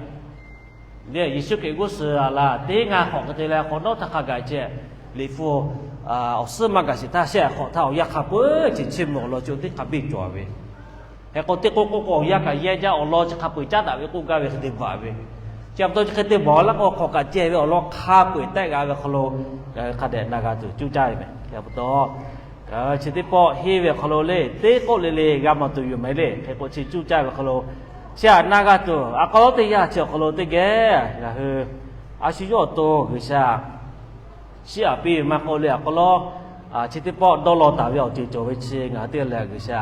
Yeˍsuˆ Hkriꞈ g'uˇ suhˍ a laˬ teˇ hinˉ ngaˇ hk'awꞈ hk'e te leh hk'awꞈ nawˉ htaˇ hk'a gaˬ ceh, Liꞈ hpu awˬ suhˉ maˇ gaˬ sheˍ htaˇ shehˆ hk'awꞈ htaˇ awˬ yanˇ hk'a peu-eˬ chi chiˇ mvuh awˬ lawn chi teˇ hk'a biˇ cawˬ ve. Hk'e k'o teˇ k'oˆ k'oˆ k'o awˬ yanˇ kaꞈ yehˇ jaˇ awˬ lawn chi hk'a peu-eˬ caˉ daꞈ ve k'oˆ gaˇ ve hk'e te bvuhꞈ ve. Chi pa taw chi hk'e te bvuhꞈ laˇ k'o hk'awꞈ kaꞈ ceh ve awˬ lawn hk'a peu-eˬ tehˆ g'a ve hk'aw lo hk'a dehꞈ na g'a tuˬ cuˇ caˇ ve mehˬ. Chi pa taw chi teˇ pawˆ henˇ ve hk'aw lo le teˇ k'oˆ le le g'a mawˬ tuˬ yoˬ mehˍ le. Hk'e k'o chi cuˇ caˇ ve hk'aw lo chi htaꞈ na g'a tuˬ a k'aw lawˉ teˇ yanˇ chi awˬ hk'aw lo teˇ geh ngaˬ hui a shu yawˇ awˬ to G'uiˬsha chiˇ aꞈ piˇ ve maˇ k'oˆ le, a k'aw lawˉ chi teˇ pawˆ dawˇ law taˍ ve awˬ ceuˬ cawˬ ve chi ngaˬ hui teˇ leh G'uiˬsha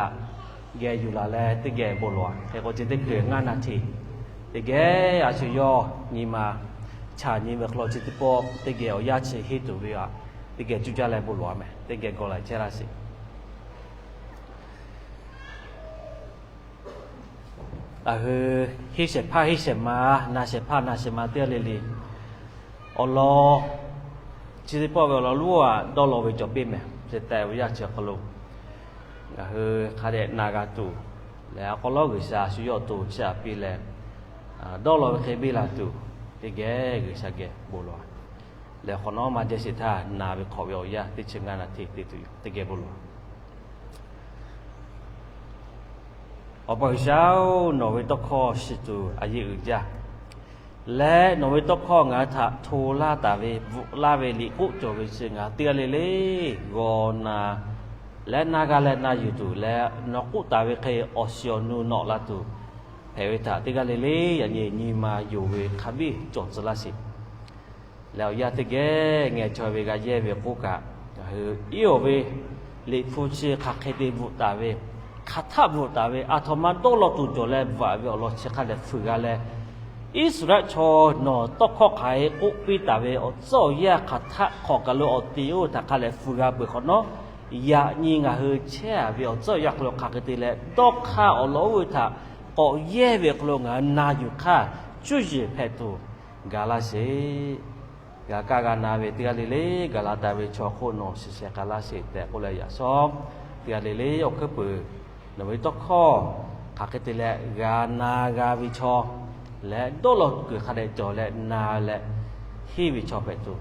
geh yuˬ laˬ leh teˇ geh bon lawˬ. Hk'e k'o chi teˇ hkui ngaˇ naˍ htiꞈ teˇ geh a shu yawˇ nyi ma chaꞈ nyi ve hk'aw lo chi teˇ pawˆ teˇ geh awˬ yanˇ chi henˇ tuˬ ve a teˇ geh cuˇ caˇ leh bon lawˬ a mehˍ. Teˇ geh gawˬ laiˬ chehˇ laˇ sheˍ. Ngaˬ hui henˇ shehˍ hpaˇ henˇ shehˍ ma, na shehˍ hpaˇ na shehˍ ma teˇ g'aˇ le le awˬ lawn chi teˇ pawˆ ve awˬ lawn lonˉ a dawˇ law ve cawˬ piˇ mehˍ. Chi tehꞈ ve yaˇ chi awˬ hk'aw lo ngaˬ hui hk'a dehꞈ na g'a tuˬ leh, a k'aw lawˉ G'uiˬsha shu yawˇ awˬ to chiˇ aꞈ piˇ leh dawˇ law ve hk'e biˇ la tuˬ, teˇ geh G'uiˬsha geh bon lawˬ leh, hk'awꞈ nawˉ maˇ jehˇ sheˍ htaˇ na ve hk'awꞈ ve awˬ yanˇ teˇ chi ngaˇ naˍ htiꞈ te tuˬ yoˬ. Teˇ geh bon lawˬ. Awˬ pa G'uiˬsha-oˬ, nawˬ ve tawˇ hkawˇ shiˍ tuˬ a yeˇ uiˍ jaˇ. Leh nawˬ ve tawˇ hkawˇ ngaˬ hui htaꞈ hto laˇ taˍ ve bvuhꞈ laˇ ve liꞈ k'oˆ cawˬ ve chi ngaˬ hui teˇ g'aˇ le le g'aw na leh na g'a leh na yuˬ tuˬ leh, nawˬ k'oˆ taˍ ve hk'e awˬ shiˍ awˬ nu nawꞈ la tuˬ hpehꞈ ve htaꞈ teˇ g'aˇ le le yaꞈ nyi nyi ma yonˍ ve hk'a biˇ cawˬ tcuh laˇ sheˍ. Leh awˬ yanˇ teˇ geh ngeh chaweh ve g'a yehˇ ve k'oˆ kaꞈ, ngaˬ hui iˉ awˬ ve liꞈ hpu chi hk'aˬ hk'e te bvuhꞈ taˍ ve, hk'aˬ htaˆ bvuhꞈ taˍ ve, aˬ htoꞈ ma dawˇ law tuˬ cawˬ leh bvuhꞈ ve awˬ lawn chi hk'a dehꞈ fuiˍ g'a leh, Iˉsaˍreˍlaˆ chaw nawˬ tawˇ hkawˇ hk'aˬ hk'e k'oˆ piˇ taˍ ve awˬ tcuhˉ awˬ yanˇ hk'aˬ htaˆ hk'awꞈ kaˬ lo awˬ te oˇ htaꞈ hk'a dehꞈ fuiˍ g'a peuˬ hk'awꞈ nawˉ, yaꞈ nyi ngaˬ hui chehˇ ve awˬ tcuhˉ awˬ yanˇ hk'aw lo hk'aˬ hk'e te leh dawˇ hk'aˇ awˬ lawn oˇ ve htaꞈ k'awꞈ yehˇ ve awˬ hk'aw lo ngaˬ hui na yuˬ hk'aˇ cuˇ yiˍ hpehꞈ tuˬ gaˬ laˇ sheˍ. G'a kaˇ g'a na ve teˇ g'aˇ le le gaˬ la taˍ ve chaw hk'oˆ nawˬ shiˍ shehˍ k'a laˇ sheˍ tehꞈ k'oˆ leh, yaꞈ shawˉ teˇ g'aˇ le le awˬ hkuiˉ puiˍ nawˬ ve tawˇ hkawˇ hk'aˬ hk'e te leh g'a na g'a ve chaw leh dawˇ law kuiˬ hk'a dehꞈ cawˬ leh na leh henˇ ve chaw hpehꞈ tuˬ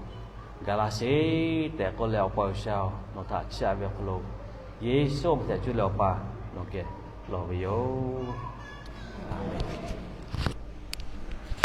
gaˬ laˇ sheˍ tehꞈ k'oˆ leh, Awˬ pa G'uiˬsha-oˬ, nawˬ htaꞈ chiˇ aꞈ ve awˬ hk'aw lo Yeˍsuˆ awˬ meh htaꞈ cuˇ leh Awˬ pa nawˬ geh lawˬ ve yoˬ.